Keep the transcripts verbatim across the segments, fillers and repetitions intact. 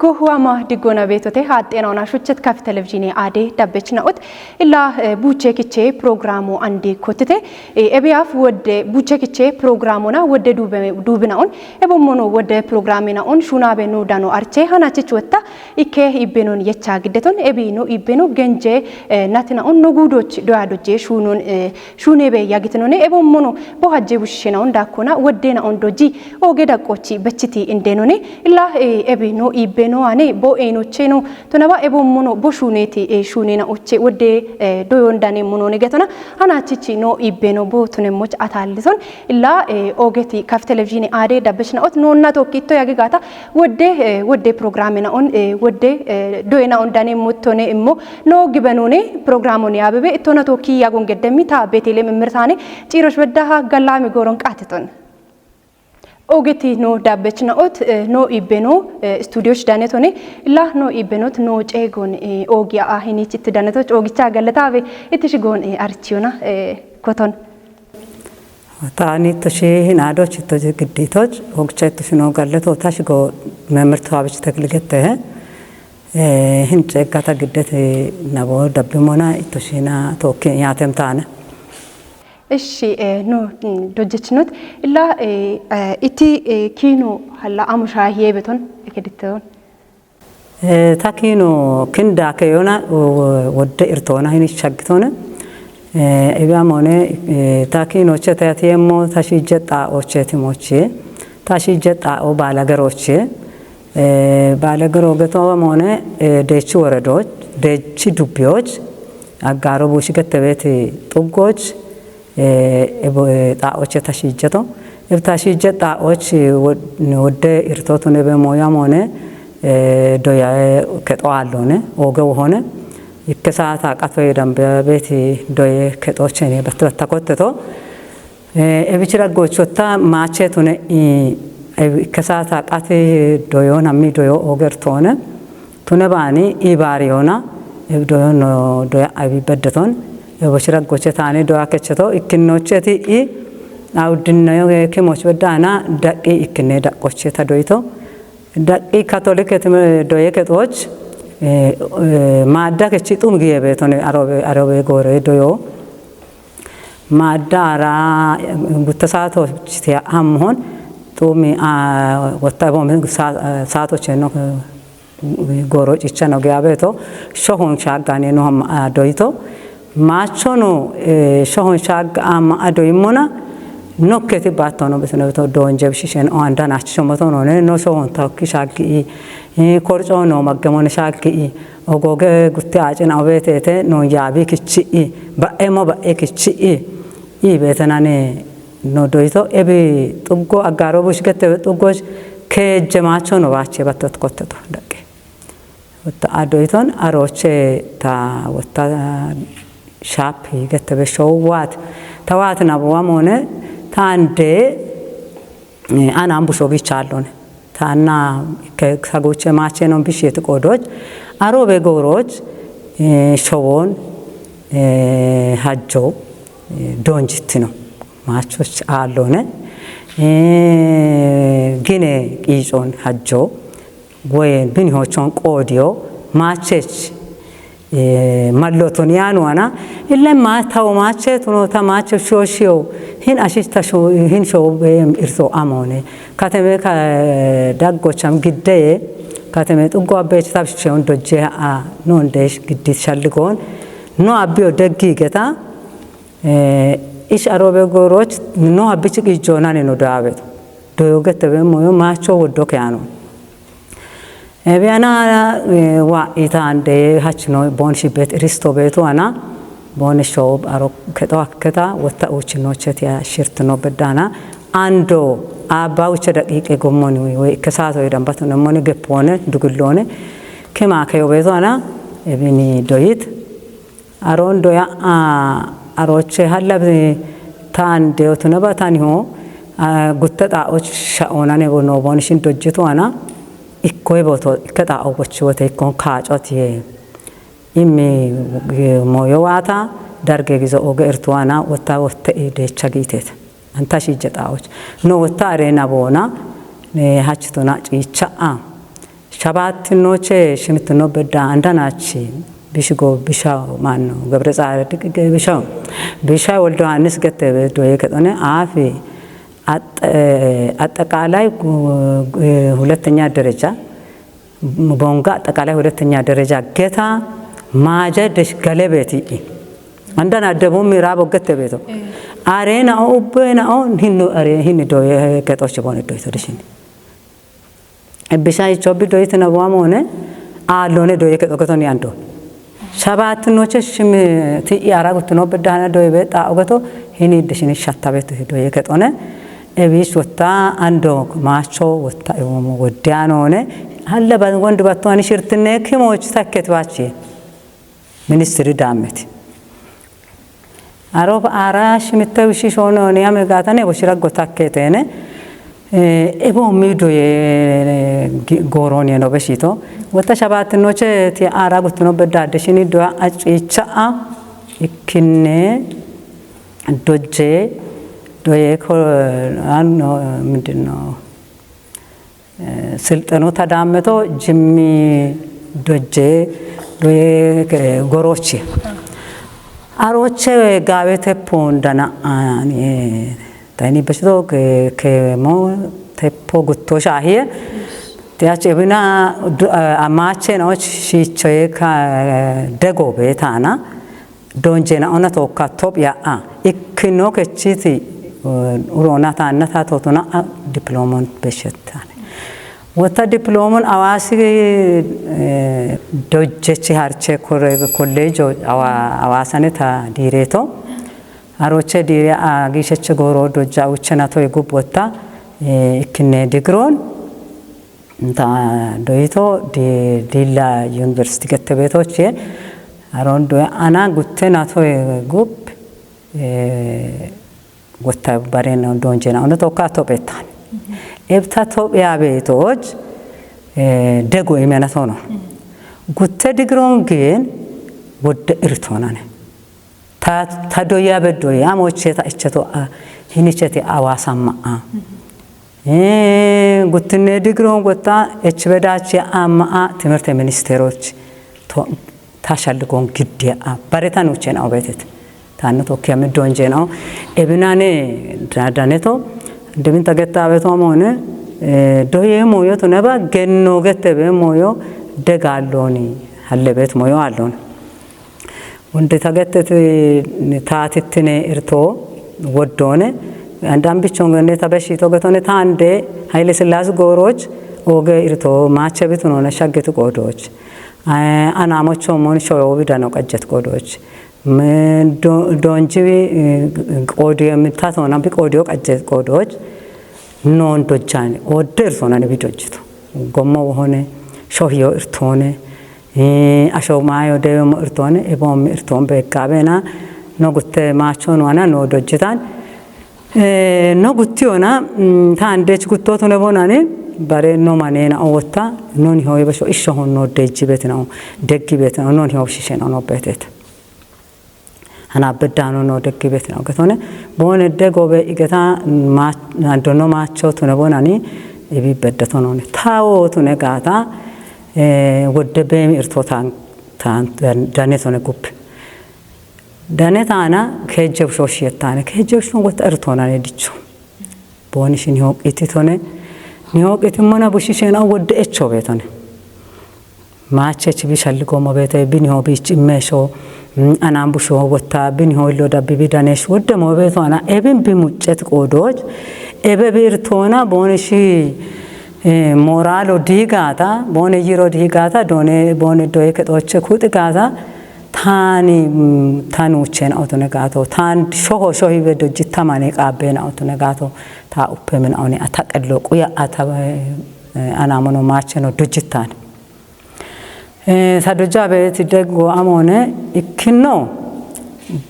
Gohuwama diggona beetote haaxxeena ona shuchet kaf televizhiine aade dabbech na'ot illa, eh, buuche kiche programu andi kotite, eh, ebiyaaf wodde buuche kiche programuna wodde duube, duubina on, ebommono wodde programina on shunabe no dano arche hanachich wotta ikke ibbenon yecha giddeton ebi no ibbeno genje, eh, natina on no gudoch doya dojje shunon, eh, shunebe yagitinone ebommono bo hajje bushishena on dakkona woddena on doji oge daqqochi bechiti indenone illa, eh, ebi no ibbeno ane bo enocheno tonaba ebommono bo shuneti, eh, shunena oche wodde, eh, doyon dane monone getona hanachichi no ibbeno bo tunemoch atallison illa, eh, ogeti kaf televizhiine aade dabbechna ot nonna tokkitto yagigata wodde, eh, wodde programina on, eh, wodde, eh, doyena on dane mottone immo no gibenone programu ne abebe ittona tokki yagon geddemmi ta Betelem immirtane cirosh beddaha gallami goron qatiton. Ogeti no dabbechna ot, eh, no ibbeno, eh, studioch danetone illa no ibbenot no cegon, eh, ogiya ahinich itti danetoch ogicha gallatabe ittishigon, eh, archiona, eh, koton. Taani ittoshi hin adoch ittoshi gidditoch ogcha ittoshi no galleto tashigo memirtu habich tekligette, eh, hin ceggata giddete nabo dabbimona ittoshina tokki yaatem taane. Eshi, eh, no, mm, dojjechinot illa, eh, eh, iti, eh, kino halla amusha hiyebeton ekeditton. Eh, ta kino kinda ke yona, o, wodde irtona hini shaggitone. Eh, ebiya mone, eh, ta kino chete atiyemmo ta shijeta oche timoche. Ta shijeta o balagaroche. Eh, balagaro geto mone, eh, dechi woredoch, dechi dubbiyoch, aggaro bushi gettebeti xuggoch, eh, ebo, eh, xaa'oche tashijjeto. Eb tashijje xaa'och wod-, wodde irtotun ebe moyamone, eh, doyae kexo aallone, ooge wohone. Ikke saata qatoe dambebeti doye kexochene batte batta kotteto. Eh, ebichi raggochotta maache tune i, eb-, ikke saata qati doyo nammi doyo ooge irtone. Tune baani i baari yona, eb doyo no doya abi beddeton. Ebochi raggoche taani doya kecheto, ikkinnocheti i, awuddinno yoge kimoch beddana, daqqi ikkinne daqqoche ta doyito. Daqqi Katolike time doye kexoch, eh, eh, maadda kechi xum giye beetone arobe, arobe gore doyo. Maaddara, eh, gutta saatoch tiya ammohon, xumi, ah, wotta ebo sa-, eh, saatoche no, eh, goro cicha no giya beeto, shohon shaaggane no ham-, ah, doyito. Maachono, eh, shohon shaagga amma adoyimmona, nokketi baattono beetone beeto doonje bishishen o andanach shomotono ne, no shohon tokki shaaggi i, eh, korco no maggemone shaaggi i, ogoge gutti aacina obeetete no yaabi kichi i, ba'emo ba'e kichi i, i beetenane no doyito, ebi xuggo aggaro bush gettebe xuggoch keejje maachono baache battot kotteto daqqe. Wotta adoyiton aroche ta wotta shaap gettebe show waat. Ta waat nabuwa mone ta ande, eh, ana ambusho bichallone. Ta anna ke sagoche maache non bishiyet qodoch. Arobe goroch, eh, showon, eh, hajjo, eh, donjittino. Maachoch aallone. Eh, gine qiicon hajjo. Woye bini hochon qoodiyo, maachech, eh, malloton yaanu ana, ille ma tawo maache tuno ta maache shoshiyo, hin ashich ta sho-, hin sho beyem irso amone. Kateme ka, eh, daggocham giddeye, kateme xuggo abbech tab sheon dojje a, non desh giddit shalligon, no abbiyo deggi geta, eh, ish arobe goroch, no abbich qiijjonane no daabeto. Doyo gettebe moyo maacho woddo ke yaanu. Ebi ana, eh, wa ita ande hachno bon shibet risto betu ana, bon shob aro keto akketa, wotta uchino chetia shirtno bedana, ando abba uche daqiqe gommoni we, we, kesato idan batu nemoni gepone, dugillone, kema ke obetu ana, ebini doyit, Aroon doya, a, aroche hallabni taan deotuna batani ho, a, gutta xaa'och sha'onane bo no bon shin dojjitu ana, ikko eboto, ikke xaa'o bochi wote ikkon kaacotiye. Immi, e, moyo waata, darge gizo oge irtu ana, wotta wotte i decha gitet. Anta shijje xaa'och. No wotta arena bona, ne hachituna cicha a. Shabaattinnoche shimittino bedda andanachi bishigo bishaw manno Gebre Tsaadiq bishaw bishaw Wolde Yohaannis gette doye kexone aafi atte- atteqaalay gu- eh, hulettenya dereja bonga atteqaalay hulettenya dereja geta maaje desh galebeeti i andana debu miraabo gette beeto arena o ubbena o hinno are hinni doye kexochi boni doyto dishini. Ebbisha icho bi doyitena bua mone aallone doye kexo getoni ando. Shabaattinnoche shimi ti'i ara guttino beddahana doye be xaa'o geto hini dishini shattabet doye kexone. Ebish wotta ando maacho wotta ewomo woddiyanone halle ba wondu batto ani shirtinne kimoch takket bachi ministiri daammeti. Aro ara shimitte wishi shono ne ame gatane boshira gotakketene ebo mido ye goroni no beshito wata shabaattinnoche ti ara guttino bedda adde shini do acicha a ikkinne dojje doye ko anno mindinno silxenu tadaammeto jimmi dojje doye gorochi aroche gaawe teppo ndana ani tayni beshito kemo teppo gutto shaahiye tiyachi ebina amache no shichoye ka dego betana donjena ona tokka Tophiya a ikkino kechiti urona taanna ta totona diplomon beshettane. Wota diplomon Awaasi dojjechi harche kolleejo Awaasane ta diireeto. Aroche diire a giisheche gooro dojja uchena toy gub wota ikkine digron ta doyito di dilla university gette beetoche aron do ana gutte nato gub gotta bareno donjena ono tokka tophetan ebta tophiya beetoj dego imena tono gutte digron gen wodde irtonane ta ta doya beddoy amoche ta echeto hinichete Awaasa ma'a Guttinne digiroon gotta echibedachi amma a timirte ministeroch to tashalgon giddiya a baretan uchen obetet tanno tokkiya midonjeno ebinane dadaneto demin tagetta beto amone doye moyo tuneba genno gette be moyo degalloni hallebet moyo allon Wonde tagetteti taatittine irto woddone andan bichongenne tabeshito getone tande Haile Sillaase gooroch oge irto maache bitunone shaggetu qoodoch anamocho mon shoyo bidano qajjet qoodoch donjiwi qoodiyo mitatona bi qoodiyo qajjet qoodoch non dojjane odde irtonane bi dojjito gommo wohone shohiyo irtone Asho maayo dewe mo irtoon eboom irtoon beekkaabena no gutte maachoon wana no dojjitan no guttiyona ta andech guttootune bonani bare no maneena owotta non hiyo yebesho isho honno dejji betino deggi betino non hiyo shishen ono betet Hana beddano no deggi betino getone bone dego be igeta ma dono macho tune bonani ibi beddatonone tawo tune gata wodde bemi irto tan tan danetone gubbe danetana kejjeb shoshiettane kejjeb shon gotta irtonane dicho Booni shi ni hooqiti tone ni hooqiti mana bushi shena wodde echo betone maache chi bi shalli gomo bete bini ho bi chi mesho anan busho wotta bini ho illo dabbi bi danesh wodde mo beto ana ebin bi muccet qoodoch ebe birtona booni shi moralo digata booni yiro digata done booni doye kexoche kuxi gata Taani tanuuchena otune gaato taan shoho shohiwe dojjittamane qaabbena otune gaato taa uppemin oni ataqello quya ata anamono maacheno dojjittaani ta dojja beeti deggo amone ikkino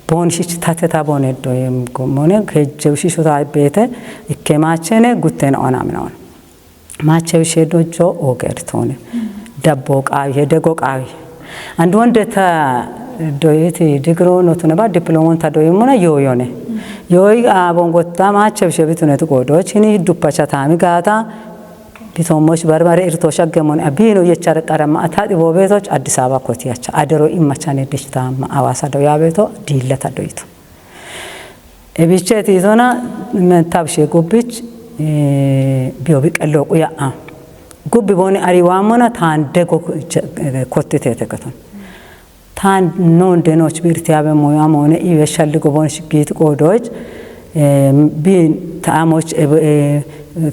boonshich tate ta booneddo yemgomone kejjewshisho ta beete ikke maachene guttena onamina on Maache wishe dojjo ogertone dabbo qaawi he dego qaawi and wonde ta doyiti digiro notune ba diplomon ta doyimuna yoyone yoy abon gotta maache wishe bitune tu godo chini duppacha tami gata Bitoommoch barbare irto shaggemon abino yechar qarama atadi bobeto Addis Ababa kotiyacha. Adero immachane deshta ma Awasa do yabeto dillata doito. Ebicheti zona men tabshe gubbich, eh, biyo biqello quya a. Gubbi boni ari wamona tan dego kottitete katon. Tan non denoch birti abe moyo amone iwe shalli gobon shigit qodoch, eh, bi ta amoch, eh, eh,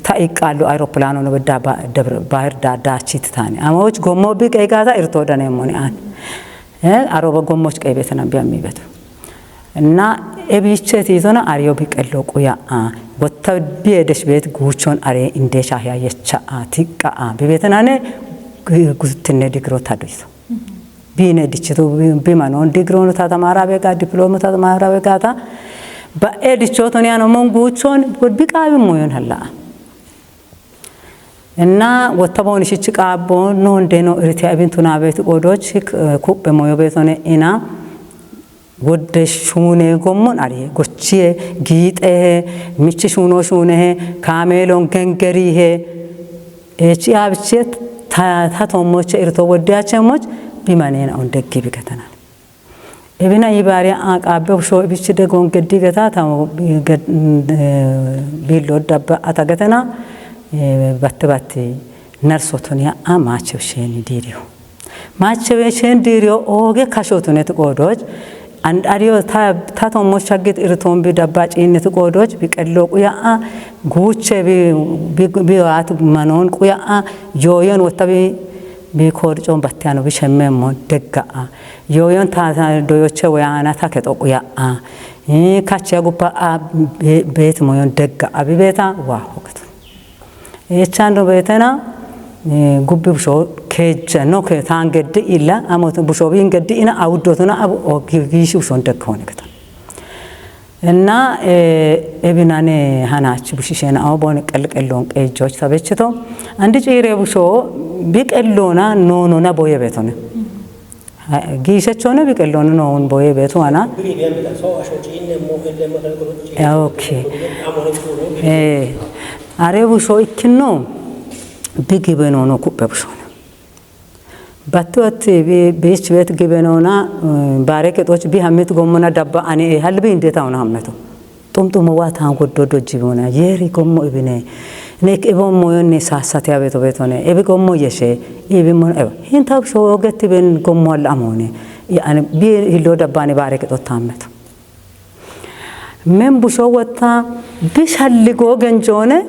ta iqqallo aeroplano no bedda ba-, Debra-, Bahir Dar dachit tani. Amoch gommo bi qeygata irto dane moni an. Eh, aroba gommoch qeybetana bi ammi beto. Na ebicheti zona ariyo biqello quya a. Botta bi edesh bet guchon are indesha ya yecha a, tiqqa a. Bi betanane gu-, guttinne digro taduiso. Bine dichitu bi, bi manon digrono ta tamara bega, diplomu ta tamara bega ta. Ba e dichoto ni ano mon guchon, bi qabi moyon halla. Enna wotta boni shichi qabbo, non deno iriti abin tuna beti qodoch, hik, eh, kuppe moyo betone ina. Wodde shune gommon ari, gochiye, giixehe, michi shuno shunehe, kamelon gengerihe, echi abchet ta, ta tommoche irto wodde achemoch, bimanena on deggi bikatana. Ebina ibari a qabbe busho ibichi degon geddi geta ta ged-, eh, billo dabba ata getena, eh, batte batte narsotonia a mache sheni dirio. Mache be shen dirio oge kashotunet qodoch, and ariyo ta, ta tommo shaggit irton bi dabba ciinnet qodoch, biqello quya a, guche bi, bi, bi wat manon quya a, yoyon wotta bi, bi korcon batte ano bi shemmemon degga a. Yoyon ta, ta doyoche woyana ta keto quya a. Eh, kache guppa a, be-, bet moyon degga a, bi beta wa hoketo. Echando betena, eh, gubbi busho keja no ke tan geddi illa, amot busho bin geddi ina awuddotuna abu o gi-, gishi bushon degga hone ketan. Enna, eh, ebinane hanach bushishena aw bon qel qellon qejoch tabecheto. Andi cire busho bi qellona no no na boye betone. Ha, giishechone biqellono noon boye betu ana. Eh, okay. Eh, are busho ikkino bi gibenono kuppe bushona. Battu atti bi, bich bet gibenona, eh, bare ketoch bi hammit gommona dabba ani e halbi inde tauna hammeto. Xumxumo waa taan goddo dojjibona, yeeri gommo ibine, nek ibommo yonni saasate abeto betone, ibi gommo yeshe, ibi mon eba. Hinta busho ogetti ben gommo alla amone. Yani bi hillo dabbani bare kexottammeto. Men busho wotta bi shalligo genjone,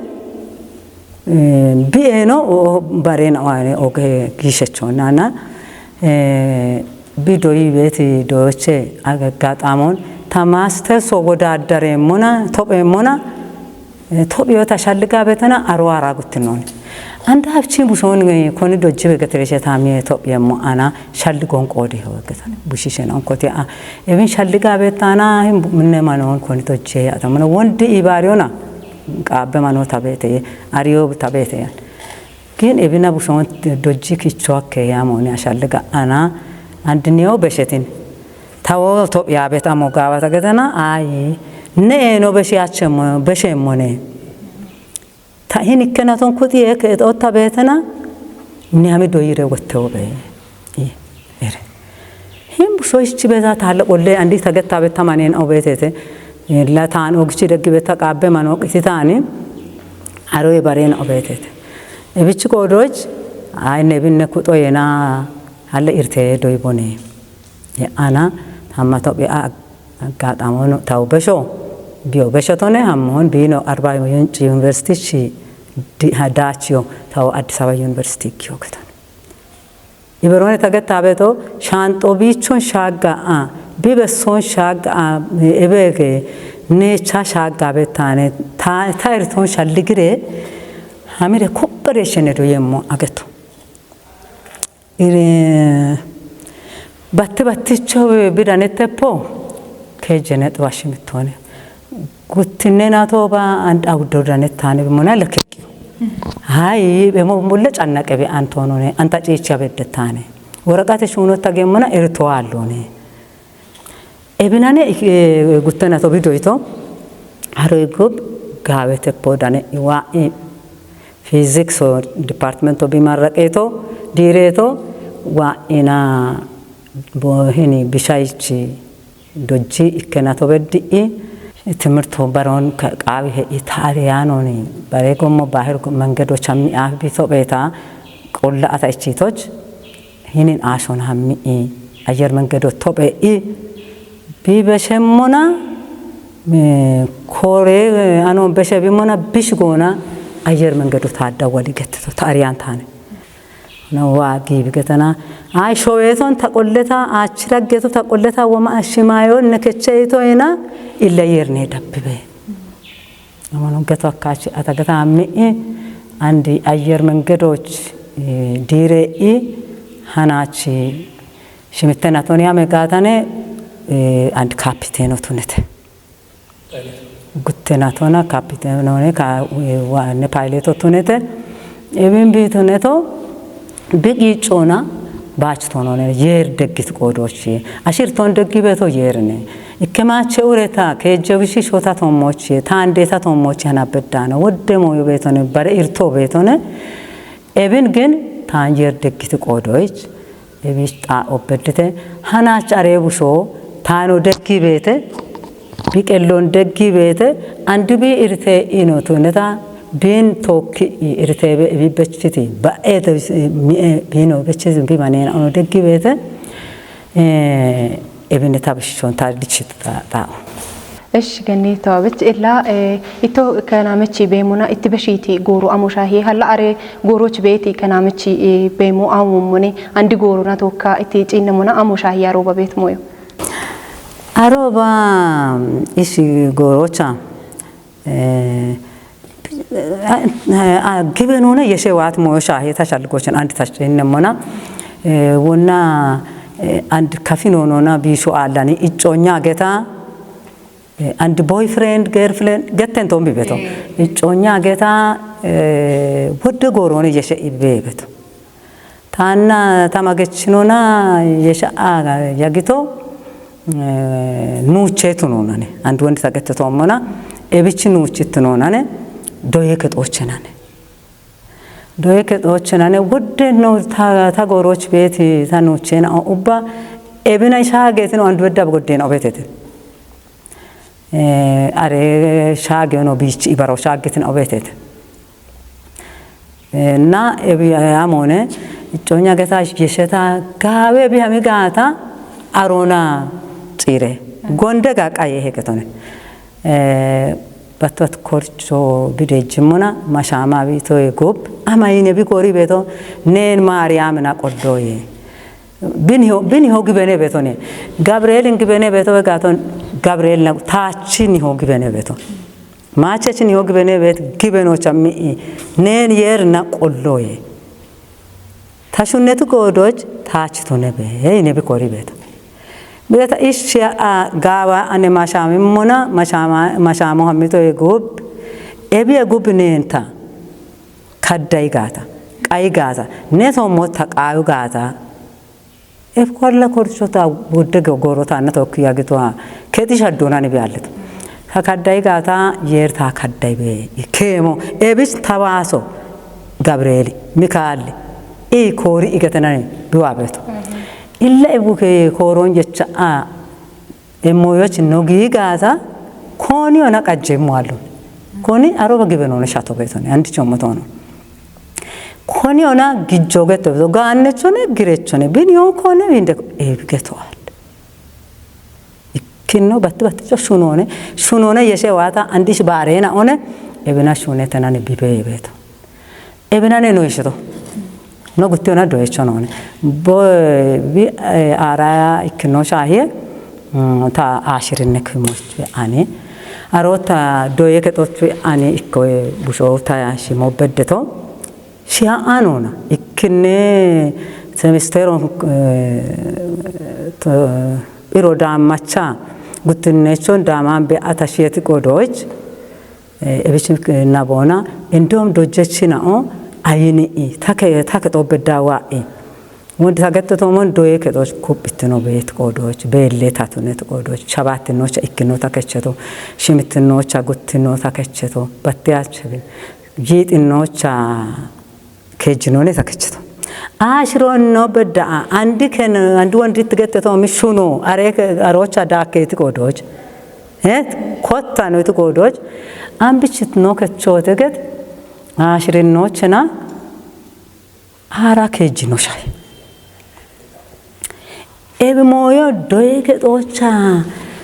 eh, bi eno o, o, barena wane oge gishechonana, eh, Bi doyi beeti doyoche agaggaxamoon ta maaster so wodaaddareemmona, topheemmona, eh, tophiyo ta shalligaa beetena aro ara guttinooni. Anda abchi bushoon, eh, koni dojji begetereshe taamiye tophiyeemmo ana shalligoon qoodi ho begetene. Bushishena onkoti a. Ebin shalligaa beetana hin bu-, minne manoon koni dojje atamona. Wondi ibaariyona qaabbe mano tabeete, ariyo tabeete yan. Gin ebina bushoon dojji kicho akke yamooni ashalliga ana andiniyo beshetin. Tawo Tophiya bet amo gaawata getena ayi. Ne eno beshe achemo, beshemone. Ta hin ikkena ton kuti ek et otta betena. Ne ami doyire wotte obe. I, ere. Hin busho ichi beza talle qolle andi tagetta betta manen obetete. La taan ogchi deggi betta qaabbe mano qititaani. Aroye barena obetete. Ebichi kodoch, ay nebinne kuto yena, halle irte doy bone. Ye ana, hamma Tophiya ag-, aggaxamono taw besho, biyo besho tone, hammon bino Arba Minci University shi di-, ha, dachiyo, taw Addis Ababa University kiyo keton. Iberone tagetta beto, shanxo bichon shagga a, bibesson shagga a, ebege, necha shagga betane, ta, ta irton shalligire, hamire kubbere shene do yemmo ageto. Ire batte batticho bidanete po, ke jene twashi mitone. Guttinne na to ba and awdo danetane bimona lekeki. Hayi, be mo mulle cannaqe be antonone, anta ciicha beddetane. Woraqate shuno tageemmona irto allone. Ebinane ik-, eh, guttena to bidoyto. Haro igub gaawete po dane iwa i-, Fiizikso dipartimento bimarraqeeto diireeto waa'ina bohini bishayichi dojji ikkena tobeddi'i timirto baroon qaawi he'i taariyaanoni bareegommo baahir mengedocha mi'aafi bitopheeta qolla ata ichitoch hinin aashon hammi'i ayyer mengedo tophe'i bibeshemmona kore ano beshe bimona bish goona ayyer mengedo taadda wali gettito taariyan taane. Nawa giibi getana ay showeeton ta qolleta aachira geto ta qolleta woma ashimayon nekecheyito ina illa yerne dabbibe. Amano geto akkachi atageta ammi'i andi ayyer mengedoch diire'i hanachi shimittena toni ame gaatane and kapiteeno tunete. Guttenatona kapiteenone ka waanne payleeto tunete. Ebin biituneto biqiicoona baach tonone yeer deggit qoodoochi ashirton deggibeeto yeerine ikkemaache ureta keejjebishi shota tommoochi taandeeta tommoochi hana beddaano wodde mooyo beetone bare irto beetone. Ebin gin taan yeer deggiti qoodoyich ebiich xaa obbedite hanaach aree bushoo taano deggi beete biqelloon deggi beete andi bii irtee ino tuneta biin tookki irtee ebi bechiti ba'eete mi'e biino bechiti bi maneena ono deggi beete. Ebine tabishon ta dichit ta ta. Esh gani tawabich illa ito kanamichi bemuna itti beshiti goro amo shahi halla are goroch beti kanamichi bemo awumuni andi goro na tokka itti cinnamuna amo shahi aroba bet moyo. Aroba ishi gorocha gibe nuna yeshe waat moyo shahi ta shalgochin and ta cinnamuna wonna and kafi nonona bisho allani icconya geta and boyfriend girlfriend getten tombi beto. Icconya geta wodde gooroni yeshe ibbe beto. Taanna tamagechinona yesha aga yagito nuucheetu noonane and wondi tagette toommona ebichi nuuchittu noonane doye kexoochenane. Doye kexoochenane wodde no ta goorooch beeti ta nuucheena ubba ebina ishaageetino and wedda goddeen obetete. Are shaage ono biichi ibaro shaagetin obetete. Na ebi amone icconya geta yesheta gaawe bi hami gaata arona xire gonde ga qaye hegetone. Battot korcho bide jimmona mashama bitoye gob ama yine bi gori beto neen Maariyamina qoddoye. Biniho biniho gibene betone Gabrielin gibene beto we gaaton Gabrielina taachiniho gibene beto. Maachechiniho gibene bet gibeno chammi'i neen yeerina qolloye. Tashunnetu goodoch taachito nebe yine bi kori beto. Beta ishshiya a gaawa ane mashamimmona mashama mashamo hammito ye gub ebi ye gub neenta kadday gaata qay gaata ne sommo taqaayu gaata. Ef kolla korchota wodde gogoro taanna tokki yagitoha kexi shaddonani biyalleto. Ta kadday gaata yeer ta kadday be keemo ebis tawaaso Gabrieli Mikaali i koori igetenani biwaabeto. Illa ibuke kooroon jecha a emmoyoch no giigaata kooni ona qajjeemmo allo. Kooni aroba gibe noone shato beetone andi chommo toono. Kooni ona gijjo getto beeto gaannechone girechone bini on koone binde eebige toal. Ikkinno batti batti cho shunoone shunoone yeshe waata andish baareena one ebina shunetenani bibe beeto. Ebinane no ishito. No gutti ona doyecho noone. Bo bi aaraya ikkino shaahiye ta aashirinne kimoch ani. Aro ta doye kexoch ani ikko busho ta shimo beddeto. Shiya anona ikkinne semesteron iro daammacha guttinneechon daamaan be ata shiyeti qodoch. Ebich nabona indom dojjechina'o ayini'i take take xobbe dawa'i. Wondi tagetto tomon doye kexoch kuphittino beet qodoch beelle tatunet qodoch shabattinocha ikkino takecheto shimittinocha guttino takecheto battiyachebi. Giixinoocha keejjinoone sakichito. Aashiroonno bedda'a, andi ken, andi wonditti getteto mishuno, are ke-, aroocha daakkeeti qoodooch. Eh, kottano iti qoodooch. Ambichitno kechoote get, aashirinoochena, aara keejjino shahe. Ebi mooyo doye kexoocha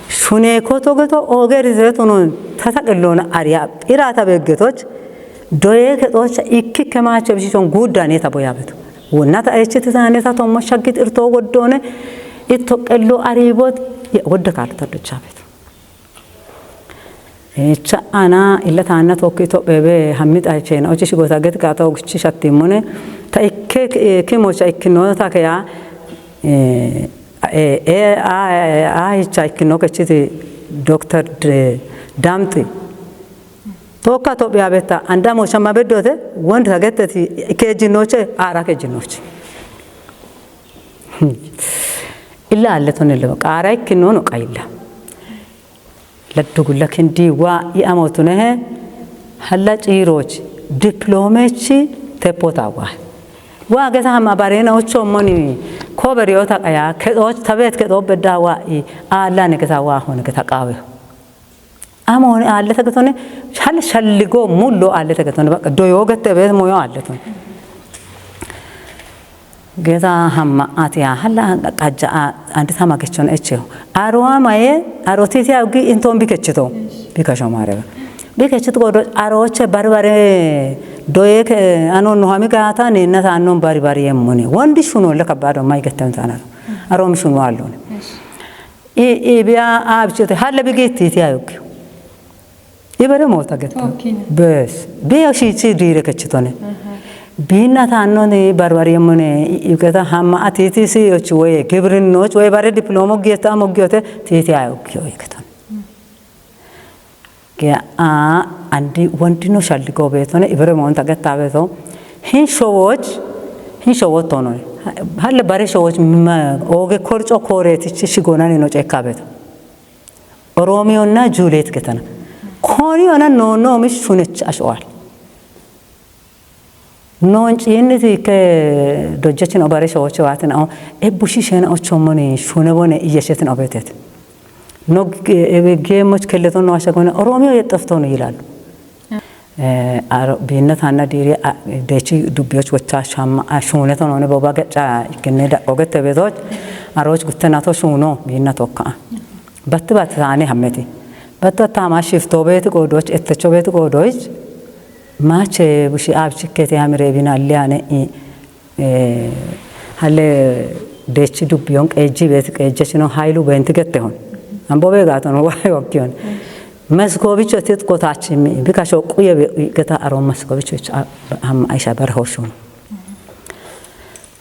shunee koto geto ooge rizeetono tata qilloona ariya phirata beeggetoch doye kexoocha ikkikke maacho bishichon guuddaane ta boyaabeto. Wonna ta echi tizaane ta tommo shaggit irtoo woddoone itto qelloo ariiboot wodde kaalo ta dochaabeto. Echa ana illa taanna tokki Itopheebe hammi xayicheena ochi shigota get gaata ogichi shattimmone ta ikke, eh, kimocha ikkinota keya, eh, eh, eh, a, a, a, hicha ikkino kechiti Doktor De-, Damti. Tokka Itophiya betta anda mocha ma beddote wond ta getteti keejjinoche, aara keejjinoche. Illa alle tonne lebo qaara ikkinono qayilla. Laddu gulla kindi wa i amotunehe halla ciirooch diploomechi teppoota wa. Wa geta hama bareena ochommoni koberiyoota qaya kexooch tabeet kexoo bedda wa i aallane geta wa hone geta qaawe. Amooni aallete getone hal shalligo mullo aallete getone baqa doyo gette beet moyo aalletone. Geza hamma ati ya halla qajja a-, andi tama gechon eche. Aro amaye, aro titi ya gi inton bikechito. Bikasho mareba. Bikechito godo aro che bari bari doye ke ano no hami gata ne na ta non bari bari yemmone. Wondi shuno le kabado mai getten tanaro. Aro mi shuno allone. I, i biya abchete halla bigi titi ya yoki. Ibere moota getta. Tokkine. Bes. Biya shiichi diire kechitone. Aha. Biinna taannoni barbari yemmone i-, i-, geta hamma atiti si yochi woye gibrinnoch woye bare diploomo giyeta mo giyote titi ayo giyo yeketon. Ge a andi wondino shalli gobeetone ibere moonta getta beeto. Hin showoch, hin showottono. Halle bare showoch ma oge korco kooretichi shigonani no cekka beeto. Oroomiyonna Juuleet getana. Kooni ona noonno omi shunech asho'al. Noon ciinniti ke dojjechin obare shooche waatin ao ebbushi shena ochommoni shune bone iyeshetin obetet. No ge-, ebe geemoch kelleton no ashagone Oroomiyo yexxaftono yilalu. Eh, aro biinna taanna diiri, a, deechi dubbiyoch wotta shamma, a, shuune tonone boba gecca ikkenne daqqo gette beetoch, aroch gutte nato shuuno biinna tokka. Batti batti taane hammeti. Batti batti hama shifto beeti qoodoch, ettecho beeti qoodoch, maache bushi abchikketi hamire bina liane i, eh, halle deechi dubbiyon qeejji beeti qeejjechino haylu beenti gette hon. Ambo be gaatono waay okkiyon. Meskobicho tit kotachi mi, bika shoqu yebe geta aro meskobicho cha-, ham aisha bar hoshun.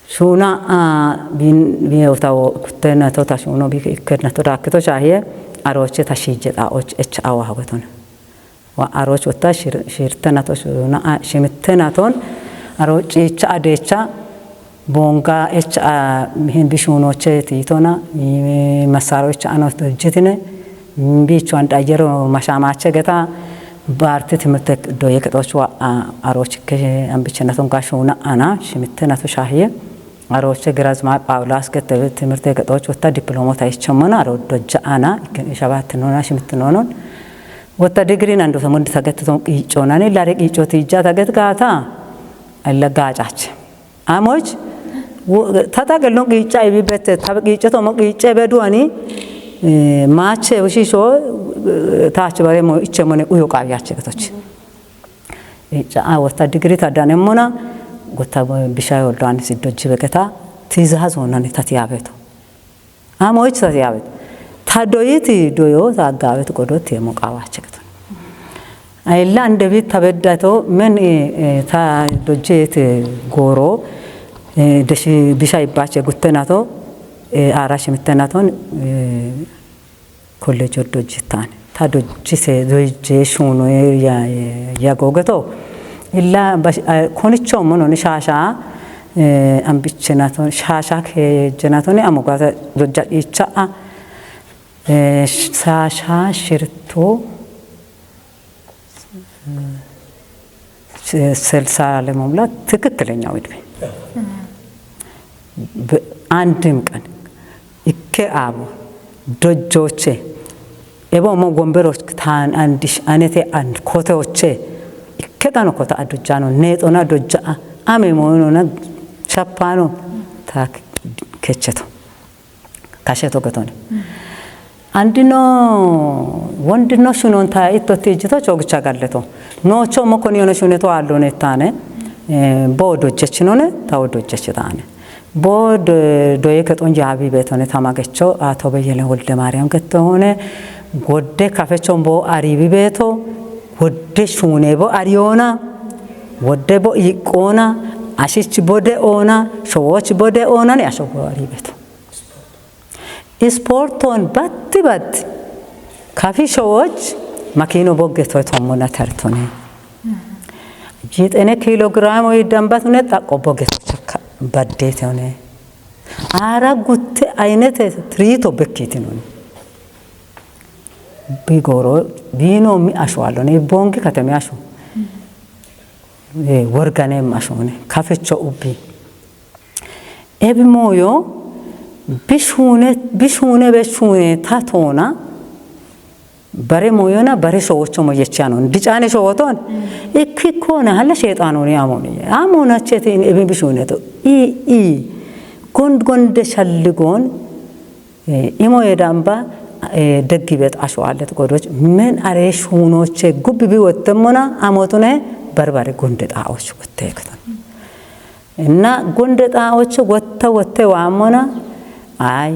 Shuna, a, bin, bin utawo kuttena to ta shuno bi ikkena to dakke to chahiye, aroche ta shije ta och, ech awa hagoton. Wa aroch wotta shir-, shirtena to shuna, a, shimittena ton, arochi cha adecha, bonga ech a, hin bishunoche titona, i, masaroch ano dojjitine, bicho and ayero mashamache geta, baarti timirte doye kexoch wa, a, aroch ke ambichena ton gashuna ana, shimittena to shahiye. Aroche Grazmaar Phaawulaas gette timirte gexoch wotta diploomo ta ichomona aro dojja ana, shabat nona shimit nonon. Wotta digri nan do samundi sagette ton qiiconani, lare qiicoti ija taget gaata, alla gaacach. Amoch, wo-, tata gelon qiica ibi bette, ta qiice tomo qiice beduani, eh, maache ushisho, eh, taach bare mo ichemone uyo qaawi ache getoch. Ica a wotta digri ta danemmona, gotta bisha yoldo ani siddo jibe geta, tizazo nani tatiyabeto. Amo ich tatiyabeto. Ta doyiti doyo ta agabet godo tiyemo qawache geton. Ayilla ande bit tabeddato men, eh, eh, ta dojjet, eh, goro, eh, deshi bisha ibbache guttenato, eh, ara shimitenaton, eh, Kolleejo dojjitaane. Ta dojjise, dojje shuuno ya, ya gogeto. Illa bash-, eh, konicho mono ni shaasha, eh, ambichenaton, shaasha ke jenaton, amogaza dojja icha, eh, shaasha shirto, eh, ስልሳ ለመሙላት ትክክለኛው እድሜ። በአንድም ቀን እከ አቦ ዶጆቼ ኤቦ ሞ ወንበሮች ታን አንድሽ አነቴ አንድ ኮተዎቼ እከ ጣኖ ኮታ አዶጃ ነው ኔጦና ዶጃ አሜ ሞኖና ሸፓኖ ታክ ከቸቶ ካሸቶ ገቶነ አንድኖ ወንድኖ ሹኖን ታ ኢቶቴ ጅቶ ቾግቻ ጋለቶ ኖቾ ሞኮን የሆነ ሹኔቶ አሎነ ታነ ቦ ዶጀች ኖነ ታው ዶጀች ታነ ቦ ዶየ ከጦን ጃቢ ቤቶነ ታማገቾ አቶ በየነ ወልደ ማርያም ገተሆነ ወደ ካፌቾን ቦ አሪቢ ቤቶ ወደ ሹኔ ቦ አሪዮና ወደ ቦ ይቆና አሽች ቦደ ኦና ሾዎች ቦደ ኦና ያሾ ቦ አሪ ቤቶ ኢስፖርቶን በት በት ካፊ ሾዎች ማኪኖ ቦጌቶ ቶሞና ተርቶኔ ጂጠኔ ኪሎ ግራም ወይ ደንባት ነ ጣቆ ቦጌቶ ቸካ በዴት ሆነ አራ ጉት አይነት ትሪቶ በኪት ነው ቢጎሮ ቢኖ ሚ አሾ አሎ ነ ቦንግ ከተሚ አሾ ወርጋኔ አሾ ነ ካፈቾ ኡቢ ኤቢ ሞዮ ቢሹነ ቢሹነ በሹነ ታቶና በሬ ሞዮና በሬ ሾዎቾ ሞየቻ ነው ዲጫኔ ሾዎቶን ኢኪኮነ ሀለ ሸይጣኖኒ አሞኒ አሞናቸቴን ኤቢ ቢሹነ ቶ ኢ ኢ ጎንድ ጎንደ ሸልጎን ኢሞ የዳምባ ደግ ቤት አሸዋለት ጎዶች ምን አሬ ሹኖቼ ጉብ ቢወተሞና አሞቱነ በርባሪ ጎንደ ጣዎች ወተክተን እና ጎንደ ጣዎች ወተ ወተ ዋሞና አይ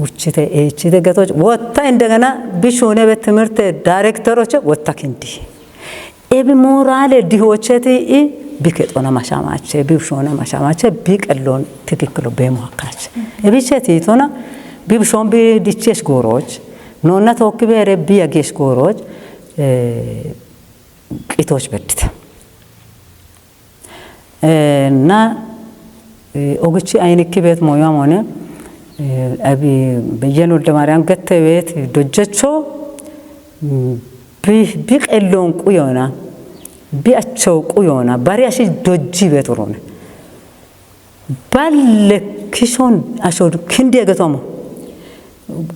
ኡችተ ኤችተ ገቶች ወታ እንደገና ቢሾነ ቤት ትምህርት ዳይሬክተሮች ወታ ክንዲ ኤቢ ሞራሌ ዲሆቸቲ ኢ ቢከጦና ማሻማቸ ቢብሾነ ማሻማቸ ቢቀሎን ትክክሎ በመዋካች ኤቢቸቲ ቶና ቢብሾን ቢድቼሽ ጎሮች ኖና ቶክ ቤረ ቢያጌሽ ጎሮች ቂቶች በድተ እና ኦግቺ አይንኪ ቤት ሞያም ሆነ አቢ በየነ ወልደ ማርያም ገተ ቤት ዶጀቾ ቢቀሎን ቁዮና ቢያቸው ቁዮና ባሪያሽ ዶጂ ቤት ሮነ ባለ ኪሾን አሾድ ክንዲ የገቶሞ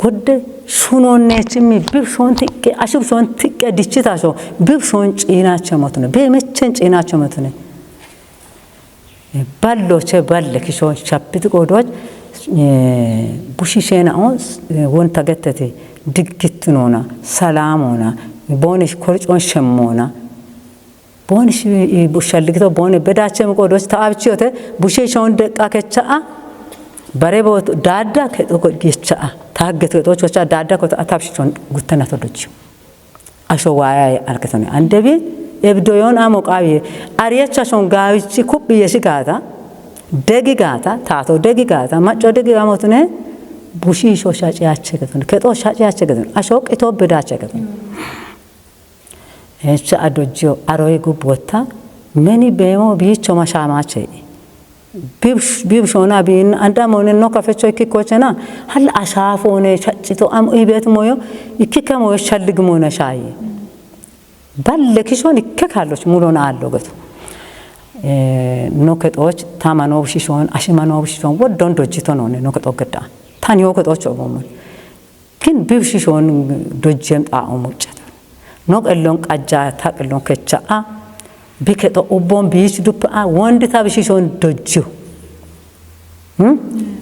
ጎደ ሹኖኔ ችሚ ብብሾን ትቄ አሽብሾን ትቄ ድችት አሾ ብብሾን ጪናቸ ሞትነ ቤመቸን ጪናቸ ሞትነ ባሎቸ ባለ ኪሾን ሻፕት ቆዶች ቡሺሼና ኦን ወን ተገተቴ ድግት ኖና ሰላም ሆና ቦንሽ ኮርጮን ሸሞና ቦንሽ ቡሻልግቶ ቦነ በዳቸ ቆዶች ታብቺዮተ ቡሺሾን ደቃ ከቻአ በሬ ቦት ዳዳ ከጦ ጌቻአ ታገት ከጦች ወቻ ዳዳ ኮታ ታብሺሾን ጉተና ተዶች አሾ ዋያ አልከተነ አንደቢ ኤብዶዮን አሞቃቢ አሪየቻ ሾን ጋብቺ ኩብ የሽጋታ ደጊጋታ ታቶ ደጊጋታ ማጮ ደጊጋ ሞትነ ቡሺሾ ሻጪያቸ ከተነ ከጦ ሻጪያቸ ከተነ አሾ ቂቶ በዳቸ ከተነ ኤቻ አዶጆ አሮይ ጉብ ወታ መኒ ቤሞ ቢቾ ማሻማቸ ቢብሾና ቢን አንዳ ሞነ ኖ ከፈቾ ይኪ ኮቸና ሀል አሻፎነ ቻጭቶ አም ኢቤት ሞዮ ይኪ ከሞዮ ሸልግ ሞነ ሻይ ባለ ኪሾን ይከ ካሎች ሙሎና አሎ ገቱ ኖ ከጦች ታማኖ ብሽሾን አሽማኖ ብሽሾን ወዶን ዶጅቶ ነው ኖ ከጦ ገዳ ታን ዮ ከጦች ኦቦሙን ግን ብብሽሾን ዶጀም ጣኦ ሙጨት ኖ ቀሎን ቃጃ ታቅሎን ከቻአ ቢከጦ ኡቦን ቢች ዱፕአ ወንድ ታብሽሾን ዶጅው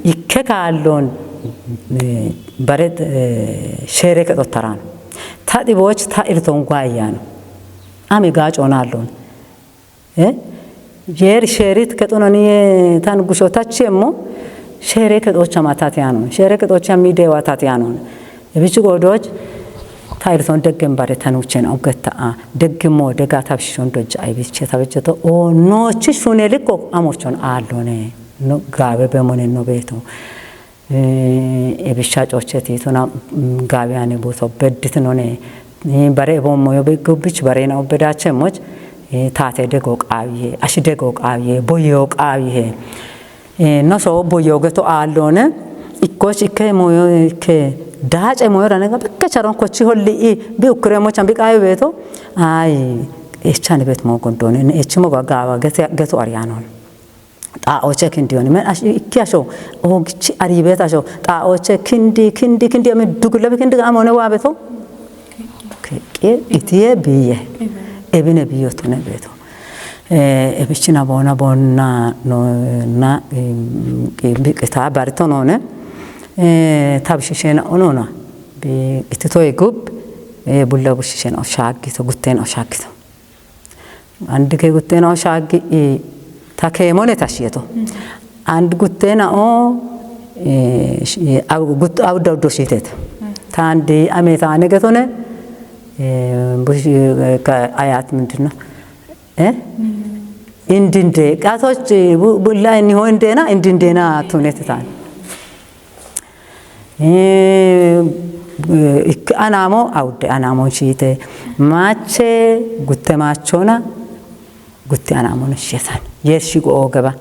ይከካሎን በረት ሸሬ ከጦተራን ታጥቦች ታኢርቶን ጓያ ነው አሜ ጋጮናሎን የር ሸሪት ከጦነኒ ታን ጉሾታች የሞ ሸሬ ከጦቻ ማታት ያኖን ሸሬ ከጦቻ ሚዴዋ ታት ያኖን የብች ጎዶች ታይልቶን ደግም ባሬ ተኑቼን ኦገታ ደግሞ ደጋ ታብሽሾን ዶጅ አይብቼ ታበጀቶ ኦ ኖች ሹኔ ልቆ አሞቾን አሎኔ ጋበ በሞኔ ነው ቤቱ ኤብሻ ጮቼ ቲቶና ጋቢያኔ ቦቶ በድት ኖኔ በሬ ቦሞ የበጎብች በሬና ኦበዳቸ ሞች ታቴ ደጎ ቃብዬ አሽ ደጎ ቃብዬ ቦዮ ቃብዬ ኖሶ ቦዮ ገቶ አሎነ ኢኮች ኢከ ሞዮ ኢከ ዳጨ ሞዮ ራነጋ በከ ቸሮን ኮቺ ሆሊ ኢ ቢ ኡክሬ ሞቻን ቢ ቃዩ ቤቶ አይ Echan bet mo gondon, echimo gagawa getu arianon. Xaa'ooche kindiyooni. Men ash-, ikki asho, oogichi ariibeet asho, xaa'ooche kindi, kindi, kindi, ame dugulabi kindi ga amone waa beto. Ke, ke, itiye biye. Ebine biyo tone beto. Eh, ebichina bona bona no na, em, ke, bi, ke ta barito none. Eh, tabishishena onona. Bi, itito egub, eh, bulla bushishena oshagito, gutten oshagito. Andi ke guttena o shaggi i ta kemone ta shieto. Andi guttena o, eh, sh-, eh, au-, gut-, au dawdo shitet. Ta andi ame ta ne getone, eh, bush, eh, ka ayat ምንድን ነው? Eh? Indinde. Qasoch, eh, bu-, bulla ni ho indena, indindena tunet tan. Eh, ik-, anamo, awudde anamon shiite. Mache, gutte machona, gutte anamon shietan. Yer shigo ogeba.